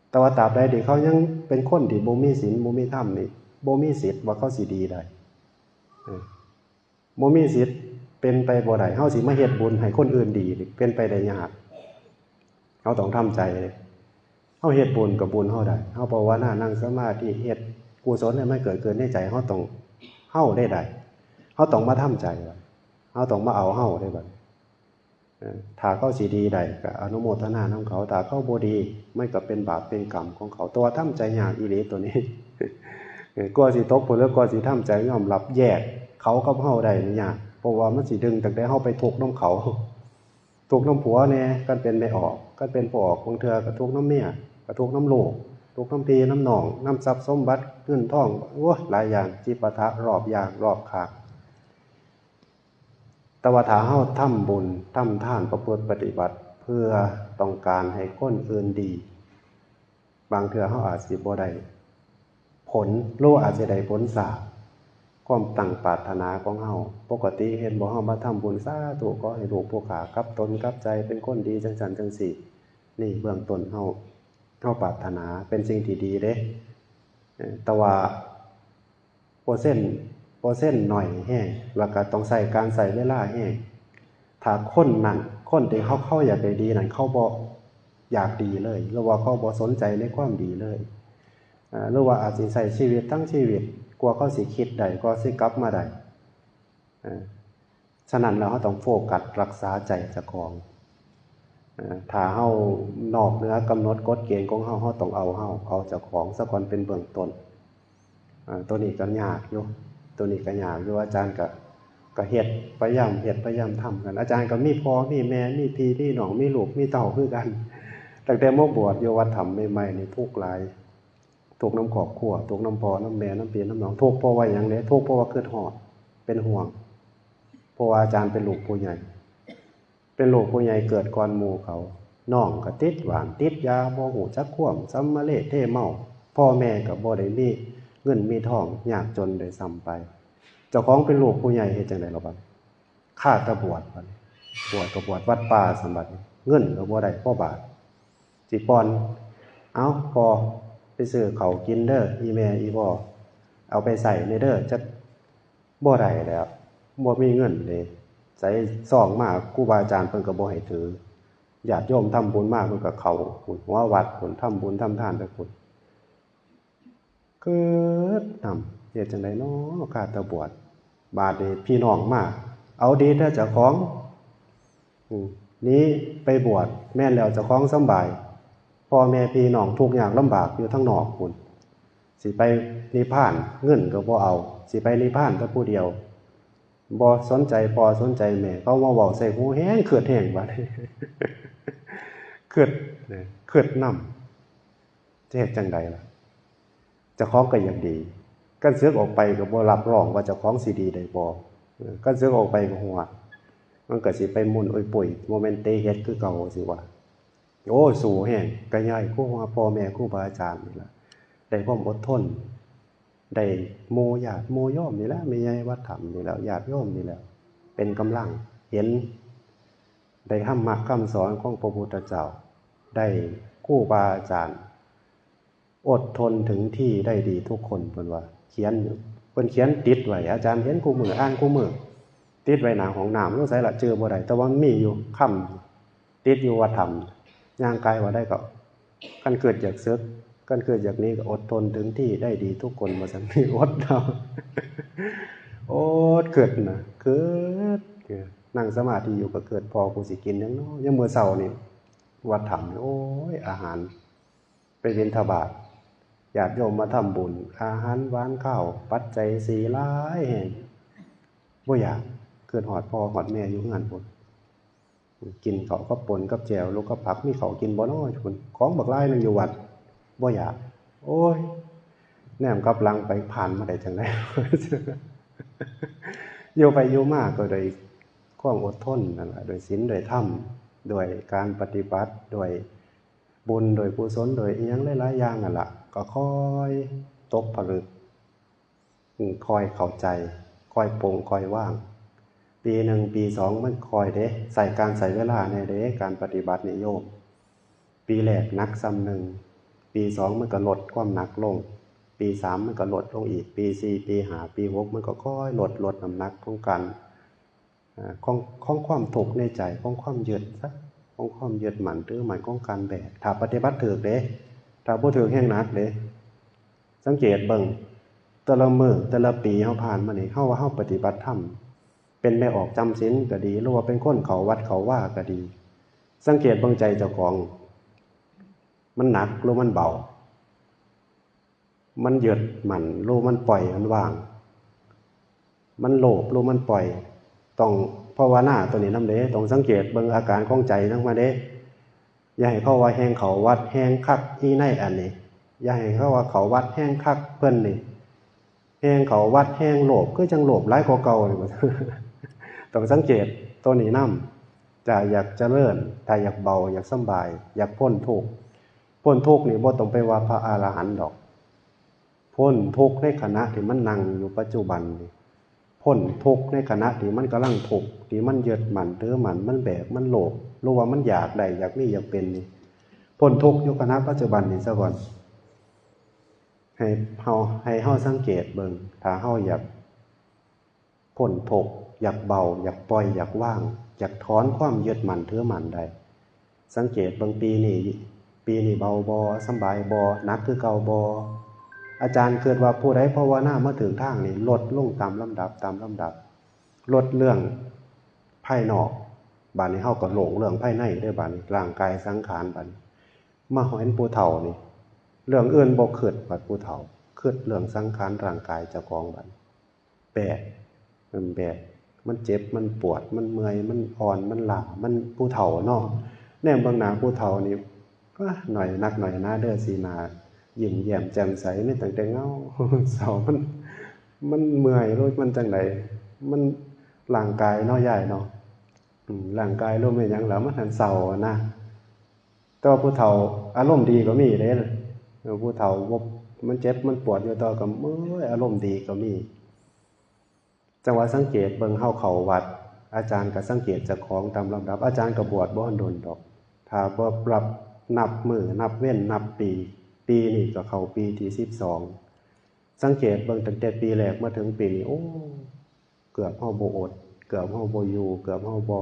แต่ว่าตราบใดที่เขายังเป็นคนที่บ่มีศีล บ่มีธรรมนี่ บ่มีสิทธิ์ว่าเขาสิดีได้ เออ บ่มีสิทธิ์ เป็นไปบ่ได้ เฮาสิมาเฮ็ดบุญให้คนอื่นดีนี่ เป็นไปได้ยาก เฮาต้องทำใจ เฮาเฮ็ดบุญกับบุญเฮาได้ เฮาภาวนา นั่งสมาธิ เฮ็ดกุศลให้มันเกิดขึ้นในใจ เฮาต้อง เฮาได้ได้ เฮาต้องมาทำใจว่า เฮาต้องมาเอาเฮาได้บัดนี้ เออ ถ้าเขาสิดีได้ก็อนุโมทนานำเขา ถ้าเขาบ่ดี มันก็เป็นบาปเป็นกรรมของเขา แต่ว่าทำใจยากอีหลีตัวนี้ เออ กว่าสิตกผลึก กว่าสิทำใจยอมรับแยกเขากับเฮาได้นี่ยาก เพราะว่ามันสิดึงตั้งแต่เฮาไปทุกข์นำเขา ทุกข์นำผัวแน่ คันเป็นแม่ออก คันเป็นพ่อออก บางเทื่อก็ทุกข์นำเมีย ก็ทุกข์นำลูก ทุกข์นำพี่นำน้อง นำทรัพย์สมบัติ เงินทอง โอ้ย หลายอย่าง จิปาถะ รอบอย่าง รอบข้าง แต่ว่าถ้าเฮาทำบุญ ทำทาน ประพฤติปฏิบัติ เพื่อต้องการให้คนอื่นดี บางเทื่อเฮาอาจสิบ่ได้ผล หรือว่าอาจสิได้ผลช้า ความตั้งปรารถนาของเฮา ปกติเห็นบ่ เฮามาทำบุญ สาธุ ขอให้ลูกผู้ข้ากลับตนกลับใจ เป็นคนดีจังซั่นจังซี่ นี่เบื้องต้นเฮา เฮาปรารถนา เป็นสิ่งที่ดีเด้ เอ่อ แต่ว่า เปอร์เซ็นต์ เปอร์เซ็นต์น้อยแฮง แล้วก็ต้องใช้การใช้เวลาแฮง ถ้าคนนั้น คนที่เขา เขาอยากได้ดีนั้น เขาบ่อยากดีเลย หรือว่าเขาบ่สนใจในความดีเลย อ่า หรือว่าอาจสิใช้ชีวิตทั้งชีวิต กว่าเขาสิคิดได้ กว่าสิกลับมาได้ อ่า ฉะนั้นแล้วเราต้องโฟกัสรักษาใจเจ้าของ อ่า ถ้าเรานอกเหนือกำหนดกฎเกณฑ์ของเรา เราต้องเอาเรา เอาเจ้าของซะก่อนเป็นเบื้องต้น อ่า ตัวนี้ก็ยากอยู่ ตัวนี้ก็ยากอยู่ อาจารย์ก็ ก็เฮ็ด พยายามเฮ็ด พยายามทำกัน อาจารย์ก็มีพ่อ มีแม่ มีพี่ มีน้อง มีลูก มีเต้าคือกัน ตั้งแต่มาบวชอยู่วัดถ้ำใหม่ๆ นี่ทุกข์หลาย ทุกข์นำครอบครัว ทุกข์นำพ่อนำแม่ นำพี่นำน้อง ทุกข์เพราะว่าหยังเด้ ทุกข์เพราะว่าคิดฮอด เป็นห่วง เพราะว่าอาจารย์เป็นลูกผู้ใหญ่ เป็นลูกผู้ใหญ่เกิดก่อนหมู่เขา น้องก็ติดว่านติดยา บ่ฮู้จักความ สำมะเลเทเมา พ่อแม่ก็บ่ได้มีเงินมีทอง ยากจนด้วยซ้ำไป เจ้าของเป็นลูกผู้ใหญ่เฮ็ดจั่งใด๋ล่ะบัด คาแต่บวชบัด บวชก็บวชวัดป่าซั่นบัด เงินก็บ่ได้พอบาท สิป้อน เอ้า พ่อ ไปซื้อข้าวกินเด้อ อีแม่ อีพ่อ เอาไปใช้แหน่เด้อ จัก บ่ได้แล้ว บ่มีเงินเด้ ใส่ซองมา ครูบาอาจารย์เพิ่นก็บ่ให้ถือ ญาติโยมทำบุญมา เพิ่นก็เข้าพุ้น หัววัดพุ้น ทำบุญทำทานไปพุ้น คิดนำ เฮ็ดจั่งใด๋น้อ คาแต่บวช บาดนี้พี่น้องมา เอาดีแท้เจ้าของ อืม หนีไปบวช แม่นแล้วเจ้าของสำบาย พ่อแม่พี่น้องทุกข์ยากลำบากอยู่ทางนอกพุ้น สิไปนิพพาน เงินก็บ่เอา สิไปนิพพานแต่ผู้เดียว บ่สนใจพ่อสนใจแม่ เขามาเว้าใส่หูแฮง คิดแฮงบัดนี้ คิดนะ คิดนำ จะเฮ็ดจั่งใด๋ล่ะ เจ้าของก็อยากดี คันสึกออกไปก็บ่รับรองว่าเจ้าของสิดีได้บ่ เออ คันสึกออกไปก็หัว มันก็สิไปมุ่นอุ้ยปุ้ย บ่แม่นเตะเฮ็ดคือเก่าสิว่า โอ้ สู้แฮง ก็ย้อนครูบา พ่อแม่ครูบาอาจารย์นี่ล่ะ ได้ความอดทน ได้หมู่ญาติหมู่โยมนี่แหละ แม่ใหญ่วัดถ้ำนี่แหละ ญาติโยมนี่แหละ เป็นกำลัง เห็น ได้ธรรมะคำสอนของพระพุทธเจ้า ได้ครูบาอาจารย์ อดทนถึงที่ได้ดีทุกคน เพิ่นว่า เขียนอยู่ เพิ่นเขียนติดไว้ อาจารย์เห็นคู่มื้อ อ่านคู่มื้อ ติดไว้หน้าห้องน้ำ อยู่ไสล่ะ จื่อบ่ได้ แต่ว่ามันมีอยู่ ค้ำ ติดอยู่วัดถ้ำ ย่างกายว่าได้ก็ คันคิดอยากสึก คันคิดอยากหนีก็อดทนถึงที่ ได้ดีทุกคน ว่าซั่น นี่อดเอา อดคิดนะ คิด นั่งสมาธิอยู่ก็คิด พ่อกูสิกินหยังน้อ ยามมื้อเช้านี่ วัดถ้ำนี่ โอ้ย อาหาร ไปบิณฑบาต ญาติโยมมาทำบุญ อาหารหวานคาว ปัจจัยสี่หลายแฮง บ่อยาก คิดฮอดพ่อฮอดแม่อยู่เฮือนพุ้น กินข้าวกับป่นกับแจ่ว หรือกับผัก มีข้าวกินบ่น้อพุ้น ของบักหลายหนึ่งอยู่วัด บ่อยาก โอ้ย แนมกลับหลังไป ผ่านมาได้จั่งใด อยู่ไปอยู่มาก็ได้ความอดทนนั่นล่ะ ด้วยศีล ด้วยธรรม ด้วยการปฏิบัติ ด้วยบุญ ด้วยกุศล ด้วยอิหยังหลายๆอย่างนั่นล่ะ ก็ค่อยตกผลึก อืม ค่อยเข้าใจ ค่อยปลง ค่อยวาง ปีหนึ่ง ปีสอง มันค่อยเด้ ใส่การใส่เวลาแน่เด้ การปฏิบัตินี่โยม ปีแรกหนักส่ำหนึ่ง ปีสองมันก็ลดความหนักลง ปีสามมันก็ลดลงอีก ปีสี่ ปีห้า ปีหก มันก็ค่อยลด ลดน้ำหนักของการ อ่า ของ ของความทุกข์ในใจ ของความยึดซะ ของความยึดมั่นถือมั่น ของการแบก ถ้าปฏิบัติถูกเด้ ถ้าบ่ถูกแฮ่งหนักเด้ สังเกตเบิ่ง แต่ละมื้อ แต่ละปีเฮาผ่านมานี่ เฮาว่าเฮาปฏิบัติธรรม เป็นแม่ออกจำศีลก็ดี หรือว่าเป็นคนเข้าวัดเข้าวาก็ดี สังเกตเบิ่งใจเจ้าของ มันหนักหรือมันเบา มันยึดมั่นหรือมันปล่อย มันว่าง มันโลภหรือมันปล่อย ต้องภาวนาตัวนี้นำเด้ ต้องสังเกตเบิ่งอาการของใจนำมาเด้ อย่าให้เขาว่าแฮ่งเข้าวัดแฮ่งคักอีในอันนี้ อย่าให้เขาว่าเข้าวัดแฮ่งคักเพิ่นนี่ แฮ่งเข้าวัดแฮ่งโลภ คือจั่งโลภหลายกว่าเก่านี่ ต้องสังเกตตัวนี้นำ ถ้าอยากเจริญ ถ้าอยากเบา อยากสำบาย อยากพ้นทุกข์ พ้นทุกข์นี่บ่ต้องไปว่าพระอรหันต์ดอก พ้นทุกข์ในขณะที่มันนั่งอยู่ปัจจุบันนี่ พ้นทุกข์ในขณะที่มันกำลังทุกข์ ที่มันยึดมั่นถือมั่น มันแบก มันโลภ หรือว่ามันอยากได้ อยากมี อยากเป็นนี่ พ้นทุกข์อยู่ขณะปัจจุบันนี่ซะก่อน ให้เฮา ให้เฮาสังเกตเบิ่ง ถ้าเฮาอยาก พ้นทุกข์ อยากเบา อยากปล่อย อยากวาง อยากถอนความยึดมั่นถือมั่นได้ สังเกตเบิ่งปีนี้ ปีนี้เบาบ่ สำบายบ่ หนักคือเก่าบ่ อาจารย์คิดว่าผู้ใดภาวนามาถูกทางนี่ ลดลงตามลำดับ ตามลำดับ ลดเรื่องภายนอก บาดนี้เฮาก็โล่งเรื่องภายในเด้อบาดนี้ ร่างกายสังขารบาดนี้ มาเห็นผู้เฒ่านี่ เรื่องอื่นบ่คิด บัดผู้เฒ่า คิดเรื่องสังขารร่างกายเจ้าของบาดนี้ แบก มันแบก มันเจ็บ มันปวด มันเมื่อย มันอ่อน มันล้า มันผู้เฒ่าเนาะ แนมเบิ่งหน้าผู้เฒ่านี่ อ้า หน่อยนักหน่อยหนาเด้อ สีหน้ายิ้มแย้มแจ่มใส มีตั้งแต่เหงาเศร้า มัน มันเมื่อย หรือมันจั่งใด มันร่างกายเนาะ ยายเนาะ อืม ร่างกายลมเป็นหยังล่ะ มันหันเศร้าอะนะ แต่ว่าผู้เฒ่าอารมณ์ดีก็มีเด้ เออ ผู้เฒ่าบ่ มันเจ็บมันปวดอยู่ต่อก็ โอ้ย อารมณ์ดีก็มี จั่งว่าสังเกตเบิ่งเฮาเข้าวัด อาจารย์ก็สังเกตเจ้าของตามลำดับ อาจารย์ก็บวชบ่ทันโดนดอก ถ้าบ่นับ นับมื้อ นับเวร นับปี ปีนี้ก็เข้าปีที่สิบสอง สังเกตเบิ่งตั้งแต่ปีแรกมาถึงปีนี้ โอ้ เกือบเฮาบ่อด เกือบเฮาบ่อยู่ เกือบเฮาบ่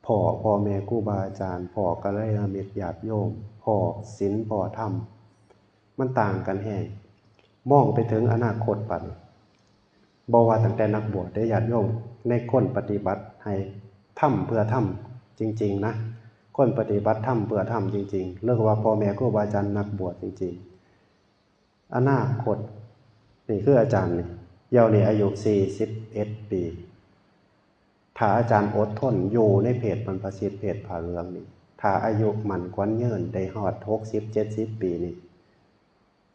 พ้อพ่อแม่ครูบาอาจารย์ พ้อกัลยาณมิตรญาติโยม พ้อศีล พ้อธรรม มันต่างกันแฮง มองไปถึงอนาคตบัดนี้ บ่ว่าตั้งแต่นักบวชเด้อญาติโยม ในคนปฏิบัติให้ทำเพื่อธรรมจริงๆ นะ คนปฏิบัติธรรมเพื่อธรรมจริงๆ เรียกว่าพ่อแม่ครูบาอาจารย์นักบวชจริงๆ อนาคต นี่คืออาจารย์นี่ เดี๋ยวนี้อายุสี่สิบเอ็ดปี ถ้าอาจารย์อดทนอยู่ในเพศบรรพชิต เพศผ้าเหลืองนี่ ถ้าอายุมั่นขวัญยืนได้ฮอดหกสิบ เจ็ดสิบปีนี่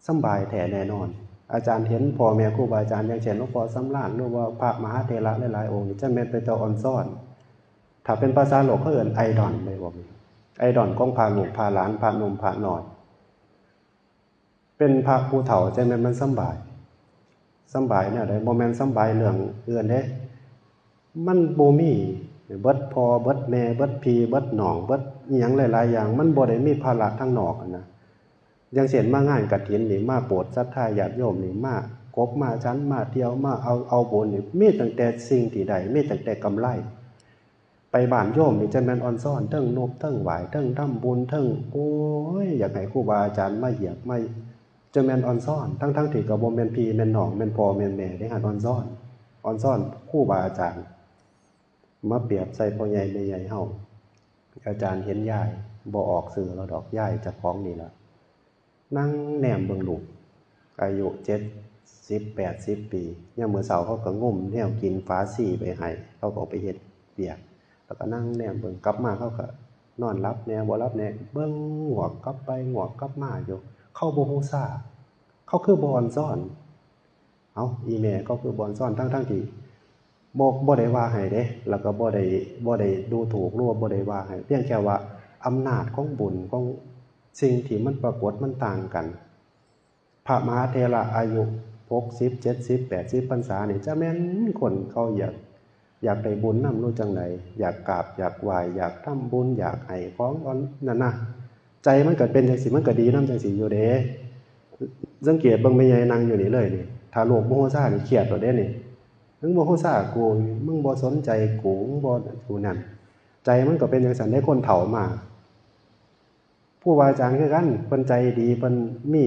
สำบายแท้แน่นอน อาจารย์เห็นพ่อแม่ครูบาอาจารย์ อย่างเช่นหลวงพ่อสำราญ หรือว่าพระมหาเถระหลายๆ องค์นี่ จั่งแม่นเป็นตาอ่อนซ้อน ถ้าเป็นภาษาโลกเขาเอิ้นไอดอลเลย พวกนี้ ไอดอลของพระลูกพระหลาน พระหนุ่มพระน้อย เป็นพระผู้เฒ่า จั่งแม่นมันสำบาย สำบายแนวใด บ่แม่นสำบายเรื่องอื่นเด้ มันบ่มี เบิดพ่อ เบิดแม่ เบิดพี่ เบิดน้อง เบิดอิหยังหลายๆ อย่าง มันบ่ได้มีภาระทางนอกหั้นนะ อย่างเช่นมางานกฐินนี่ มาโปรดศรัทธาญาติโยมนี่ มา ปบมาฉันมาเที่ยวมาเอา เอาบุญนี่ มีตั้งแต่สิ่งที่ได้ มีตั้งแต่กำไร ไปบ้านโยมนี่จะแม่นออนซอน เทิงนบเทิงไหว้ เทิงทำบุญ เทิง โอ้ย อยากให้ครูบาอาจารย์มาเหยียบ มา จะแม่นออนซอน ทั้งๆที่ก็บ่แม่นพี่แม่นน้อง แม่นพ่อแม่นแม่เด้ หั้นออนซอน ออนซอนครูบาอาจารย์ มาเปรียบใส่พ่อใหญ่แม่ใหญ่เฮา อาจารย์เห็นยาย บ่ออกชื่อลาวดอก ยายเจ้าของนี่ล่ะ นั่งแนมเบิ่งลูก อายุเจ็ดสิบ แปดสิบปี ยามมื้อเช้าเขาก็งมแนวกินฝาชีไปให้ เขาก็เอาไปเฮ็ดเวียก แล้วก็นั่งแนมเบิ่ง กลับมาเขาก็นอนหลับแหน่ บ่หลับแหน่ เบิ่งงวกกลับไปงวกกลับมาอยู่ เขาบ่ฮู้ซา เขาคือบ่ออนซอน เอ้า อีแม่เขาคือบ่ออนซอน ทั้งๆที่บ่ บ่ได้ว่าให้เด้ แล้วก็บ่ได้ บ่ได้ดูถูก หรือว่าบ่ได้ว่าให้ เพียงแค่ว่าอำนาจของบุญ ของสิ่งที่มันปรากฏมันต่างกัน พระมหาเถระอายุหกสิบ เจ็ดสิบ แปดสิบพรรษานี่ จะแม่นคนเขาอยาก อยากได้บุญนำ รู้จังใด อยากกราบ อยากไหว้ อยากทำบุญ อยากให้ของอ่อนนั่นนะ ใจมันก็เป็นจังซี่ มันก็ดีนำจังซี่อยู่เด้ สังเกตเบิ่งแม่ใหญ่นั่งอยู่นี่เลยนี่ ถ้าลูกบ่ฮู้ซานี่เครียดโลดเด้นี่ มึงบ่ฮู้ซากู มึงบ่สนใจกู มึงบ่ กูนั่น ใจมันก็เป็นจังซั่นเด้ คนเฒ่ามา ครูบาอาจารย์คือกัน เพิ่นใจดี เพิ่นมี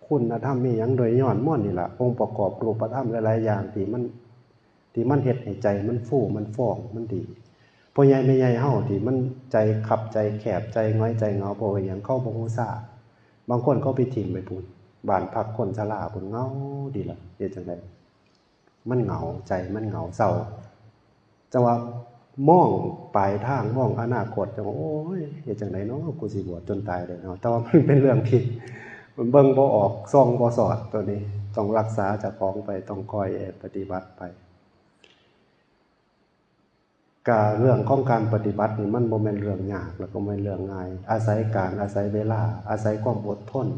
คุณธรรม มีหยังโดยย้อนมนต์นี่ล่ะ องค์ประกอบรูปธรรมหลายๆอย่างที่มัน ที่มันเฮ็ดให้ใจมันฟู มันฟอง มันดี พ่อใหญ่แม่ใหญ่เฮาที่มันใจคับ ใจแคบ ใจหงอย ใจเหงา เพราะว่าหยัง เขาบ่ฮู้ซา บางคนเขาไปถิ่มไว้พุ้น บ้านพักคนชราพุ้น เหงาดีล่ะ เฮ็ดจั่งใด มันเหงา ใจมันเหงาเศร้า จั่งว่ามองปลายทาง มองอนาคต จั่งว่า โอ้ย เฮ็ดจั่งใดน้อ กูสิบวชจนตายเด้อเนาะ แต่ว่ามันเป็นเรื่องที่เบิ่งบ่ออก ส่องบ่สอด ตัวนี้ ต้องรักษาเจ้าของไป ต้องคอยปฏิบัติไป กะเรื่องของการปฏิบัตินี่มันบ่แม่นเรื่องยาก แล้วก็บ่แม่นเรื่องง่าย อาศัยการ อาศัยเวลา อาศัยความอดทน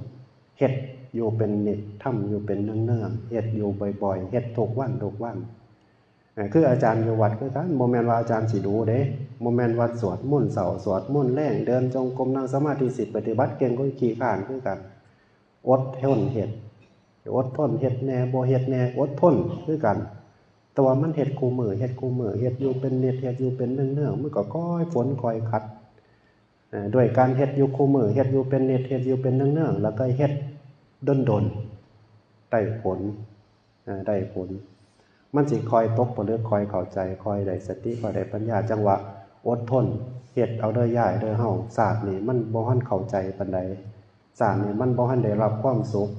เฮ็ดอยู่เป็นนิด ทำอยู่เป็นเนืองๆ เฮ็ดอยู่บ่อยๆ เฮ็ดทุกวัน ทุกวัน เอ่อ คืออาจารย์อยู่วัดคือกัน บ่แม่นว่าอาจารย์สิดูเด้ บ่แม่นว่าสวดมนต์เช้า สวดมนต์แลง เดินจงกรม นั่งสมาธิ สิปฏิบัติเก่งก็ขี้คร้านคือกัน อดทนเฮ็ด อดทนเฮ็ดแหน่ บ่เฮ็ดแหน่ อดทนคือกัน แต่ว่ามันเฮ็ดคู่มื้อ เฮ็ดคู่มื้อ เฮ็ดอยู่เป็นนิด เฮ็ดอยู่เป็นเนืองๆ มันก็ค่อยฝนค่อยขัด เอ่อ ด้วยการเฮ็ดอยู่คู่มื้อ เฮ็ดอยู่เป็นนิด เฮ็ดอยู่เป็นเนืองๆ แล้วก็เฮ็ดดนๆ ได้ผล เอ่อ ได้ผล มันสิค่อยตกผลึก ค่อยเข้าใจ ค่อยได้สติ ค่อยได้ปัญญา จั่งว่าอดทน เฮ็ดเอาเด้อยายเด้อเฮา ชาตินี้มันบ่ทันเข้าใจปานใด ชาตินี้มันบ่ทันได้รับความสุข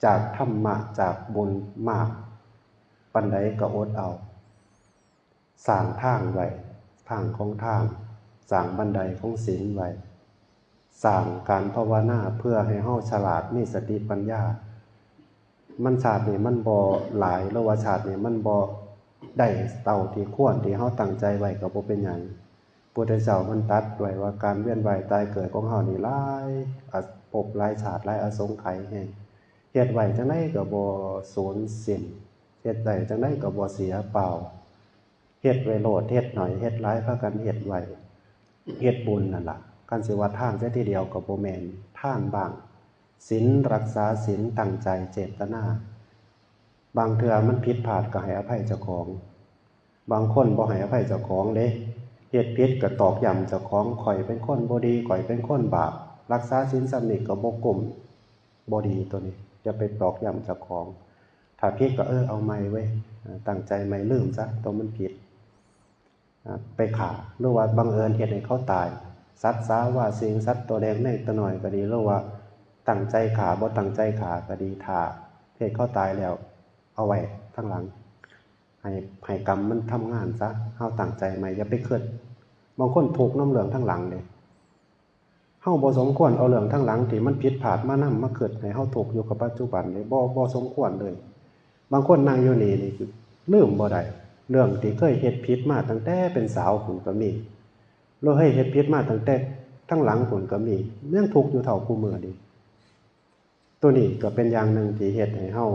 จากธรรมะ จากบุญมากปานใดก็อดเอา สร้างทางไว้ ทางของทาน สร้างบันไดของศีลไว้ สร้างการภาวนาเพื่อให้เฮาฉลาด มีสติปัญญา มันชาตินี้มันบ่หลาย หรือว่าชาตินี้มันบ่ได้เท่าที่ควร ที่เฮาตั้งใจไว้ก็บ่เป็นหยัง พุทธเจ้ามันตรัสไว้ว่าการเวียนว่ายตายเกิดของเฮานี่หลาย อ- ภพหลายชาติ หลายอสงไขยแฮง เฮ็ดไว้จั่งใดก็บ่สูญสิ้น เฮ็ดได้จั่งใดก็บ่เสียเปล่า เฮ็ดไว้โลด เฮ็ดหน่อย เฮ็ดหลาย พากันเฮ็ดไว้ เฮ็ดบุญนั่นล่ะ คันสิว่าทานเสียทีเดียวก็บ่แม่น ทานบ้าง ศีล รักษาศีล ตั้งใจ เจตนา บางเทื่อมันผิดพลาดก็ให้อภัยเจ้าของ บางคนบ่ให้อภัยเจ้าของเด้ เฮ็ดผิดก็ตอกย้ำเจ้าของ ข้อยเป็นคนบ่ดี ข้อยเป็นคนบาป รักษาศีลส่ำนี้ก็บ่กุ้ม บ่ดีตัวนี้ อย่าไปตอกย้ำเจ้าของ ถ้าผิดก็ เออ เอาใหม่เว้ย เออ ตั้งใจใหม่ ลืมซะ ตัวมันผิด อ่า ไปฆ่า หรือว่าบังเอิญเฮ็ดให้เขาตาย สัตว์สาว่าสิ่ง สัตว์ตัวเล็กแมงตัวน้อยก็ดี หรือว่าตั้งใจฆ่า บ่ตั้งใจฆ่าก็ดี ถ้าเฮ็ดเขาตายแล้ว เอาไว้ทางหลัง ให้ ให้กรรมมันทำงานซะ เฮาตั้งใจใหม่ อย่าไปคิด บางคนทุกข์นำเรื่องทางหลังเด้ เฮาบ่สมควรเอาเรื่องทางหลังที่มันผิดพลาดมานำมาคิดให้เฮาทุกข์อยู่กับปัจจุบันเด้ บ่ บ่สมควรเลย บางคนนั่งอยู่นี่ นี่ลืมบ่ได้ เรื่องที่เคยเฮ็ดผิดมาตั้งแต่เป็นสาวพู้นก็มี หรือเคยเฮ็ดผิดมาตั้งแต่ทางหลังพู้นก็มี ยังทุกข์อยู่เท่าคู่มื้อนี้ ตัวนี้ก็เป็นอย่างหนึ่งที่เฮ็ดให้เฮา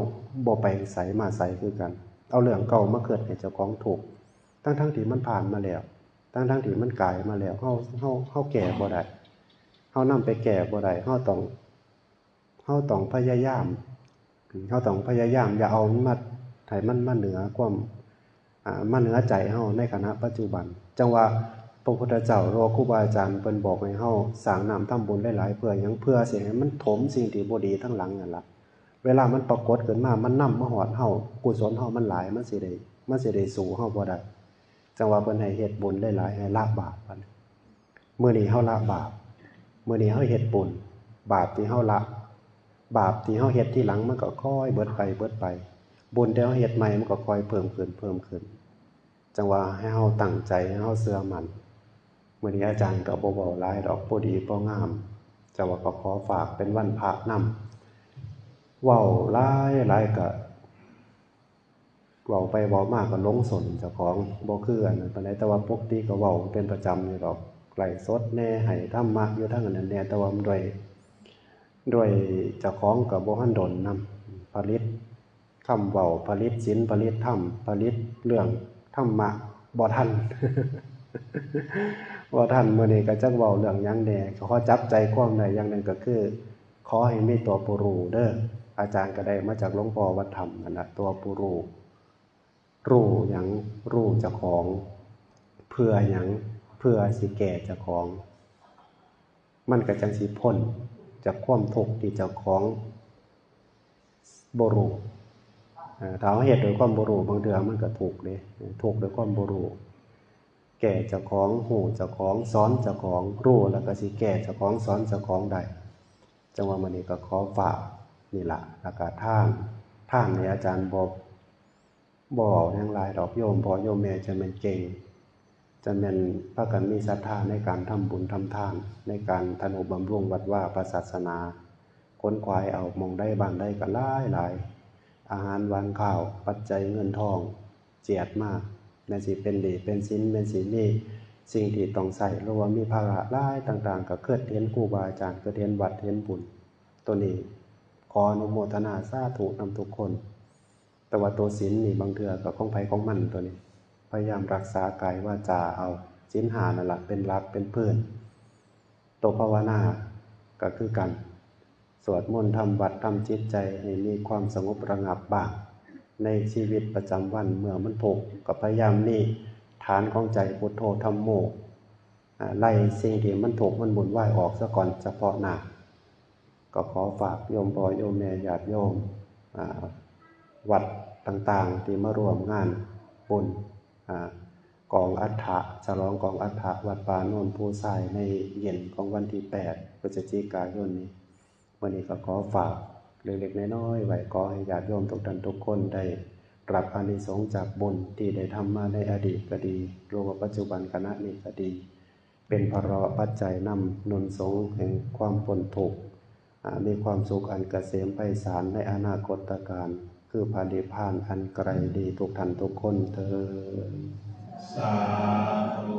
บ่ไปไสมาไสคือกัน เอาเรื่องเก่ามาคิดให้เจ้าของทุกข์ ทั้งๆที่มันผ่านมาแล้ว ทั้งๆที่มันกายมาแล้ว เฮา เฮา เฮาแก้บ่ได้ เฮานำไปแก้บ่ได้ เฮาต้อง เฮาต้องพยายาม เฮาต้องพยายามอย่าเอามันมาให้มันมาเหนือความ อ่า มาเหนือใจเฮาในขณะปัจจุบัน จั่งว่าพระพุทธเจ้าหรือว่าครูบาอาจารย์เพิ่นบอกให้เฮาสร้างน้ำทำบุญหลายๆ เพื่อหยัง เพื่อสิให้มันถมสิ่งที่บ่ดีทั้งหลังนั่นล่ะ เวลามันปรากฏขึ้นมา มันนำมาฮอดเฮา กุศลเฮามันหลาย มันสิได้ มันสิได้สู้เฮาบ่ได้ จั่งว่าเพิ่นให้เฮ็ดบุญหลายๆ ให้ละบาปบัดนี้ มื้อนี้เฮาละบาป มื้อนี้เฮาเฮ็ดบุญ บาปที่เฮาละ บาปที่เฮาเฮ็ดทีหลังมันก็ค่อยเบิดไป เบิดไป บุญที่เฮาเฮ็ดใหม่มันก็ค่อยเพิ่มขึ้น เพิ่มขึ้น จั่งว่าให้เฮาตั้งใจ ให้เฮาเชื่อมั่น มื้อนี้อาจารย์ก็บ่เว้าหลายดอก พอดีพองาม แต่ว่าก็ขอฝากเป็นวันพระนำ เว้าหลายหลายก็ เว้าไปเว้ามาก็หลงส้นเจ้าของ บ่คืออันนั้นปานใด แต่ว่าปกติก็เว้าเป็นประจำอยู่ดอก ไลฟ์สดแหน่ ให้ธรรมะอยู่ทางอันนั้นแหน่ แต่ว่าด้วย ด้วยเจ้าของก็บ่ทันดนนำ ผลิตคำเว้า ผลิตศีล ผลิตธรรม ผลิตเรื่องธรรมะบ่ทัน บ่ทัน มื้อนี้ก็จักเว้าเรื่องหยังแหน่ ก็ขอจับใจความได้อย่างหนึ่งก็คือ ขอให้มีตัวผู้รู้เด้อ อาจารย์ก็ได้มาจากหลวงพ่อวัดถ้ำนั่นล่ะ ตัวผู้รู้ รู้หยัง รู้เจ้าของ เพื่อหยัง เพื่อสิแก้เจ้าของ มันก็จั่งสิพ้นจากความทุกข์ที่เจ้าของบ่รู้ เอ่อ ถ้าเฮาเฮ็ดด้วยความบ่รู้ บางเทื่อมันก็ทุกข์เด้ ทุกข์ด้วยความบ่รู้ แก้เจ้าของ รู้เจ้าของ สอนเจ้าของ รู้แล้วก็สิแก้เจ้าของ สอนเจ้าของได้ จั่งว่ามื้อนี้ก็ขอฝากนี่ล่ะ แล้วก็ทาน ทานนี่อาจารย์บ่ บ่เว้าหยังหลายดอกโยมพ่อโยมแม่ จั่งแม่นเก่ง จั่งแม่นพากันมีศรัทธาในการทำบุญทำทาน ในการทนุบำรุงวัดวาพระศาสนา ขนขวายเอาหม่องใดบ้านใดก็หลายหลาย อาหารหวานข้าว ปัจจัยเงินทอง เจียดมา แม่นสิเป็นหนี้เป็นสิน แม่นสิมีสิ่งที่ต้องใช้ หรือว่ามีภาระหลายต่างๆ ก็คิดเห็นครูบาอาจารย์ คิดเห็นวัดเห็นบุญ ตัวนี้ขออนุโมทนาสาธุนำทุกคน แต่ว่าตัวศีลนี่บางเทื่อก็ของไผของมันตัวนี้ พยายามรักษากายวาจาเอา ศีลห้านั่นล่ะเป็นหลักเป็นพื้น ตัวภาวนาก็คือกัน สวดมนต์ทำวัดทำจิตใจให้มีความสงบระงับบ้าง ในชีวิตประจำวันเมื่อมันทุกข์ก็พยายามมีฐานของใจพุทโธธัมโม อ่า ไล่สิ่งที่มันทุกข์มันวุ่นวายออกซะก่อนเฉพาะหน้า ก็ขอฝากโยมพ่อโยมแม่ญาติโยม อ่า วัดต่างๆ ที่มาร่วมงานบุญ อ่า กองอัฏฐะ ฉลองกองอัฏฐะวัดป่าโนนภูทรายในเย็นของวันที่แปดพฤศจิกายนนี้ มื้อนี้ก็ขอฝากเล็กๆน้อยๆไว้ ขอให้ญาติโยมทุกท่านทุกคนได้รับอานิสงส์จากบุญที่ได้ทำมาในอดีตก็ดี หรือว่าปัจจุบันขณะนี้ก็ดี เป็นพาหะปัจจัยนำหนุนส่งแห่งความพ้นทุกข์ อ่า มีความสุขอันเกษมไพศาลในอนาคตกาล คือพระนิพพานอันไกลดีทุกท่านทุกคนเทอญ สาธุ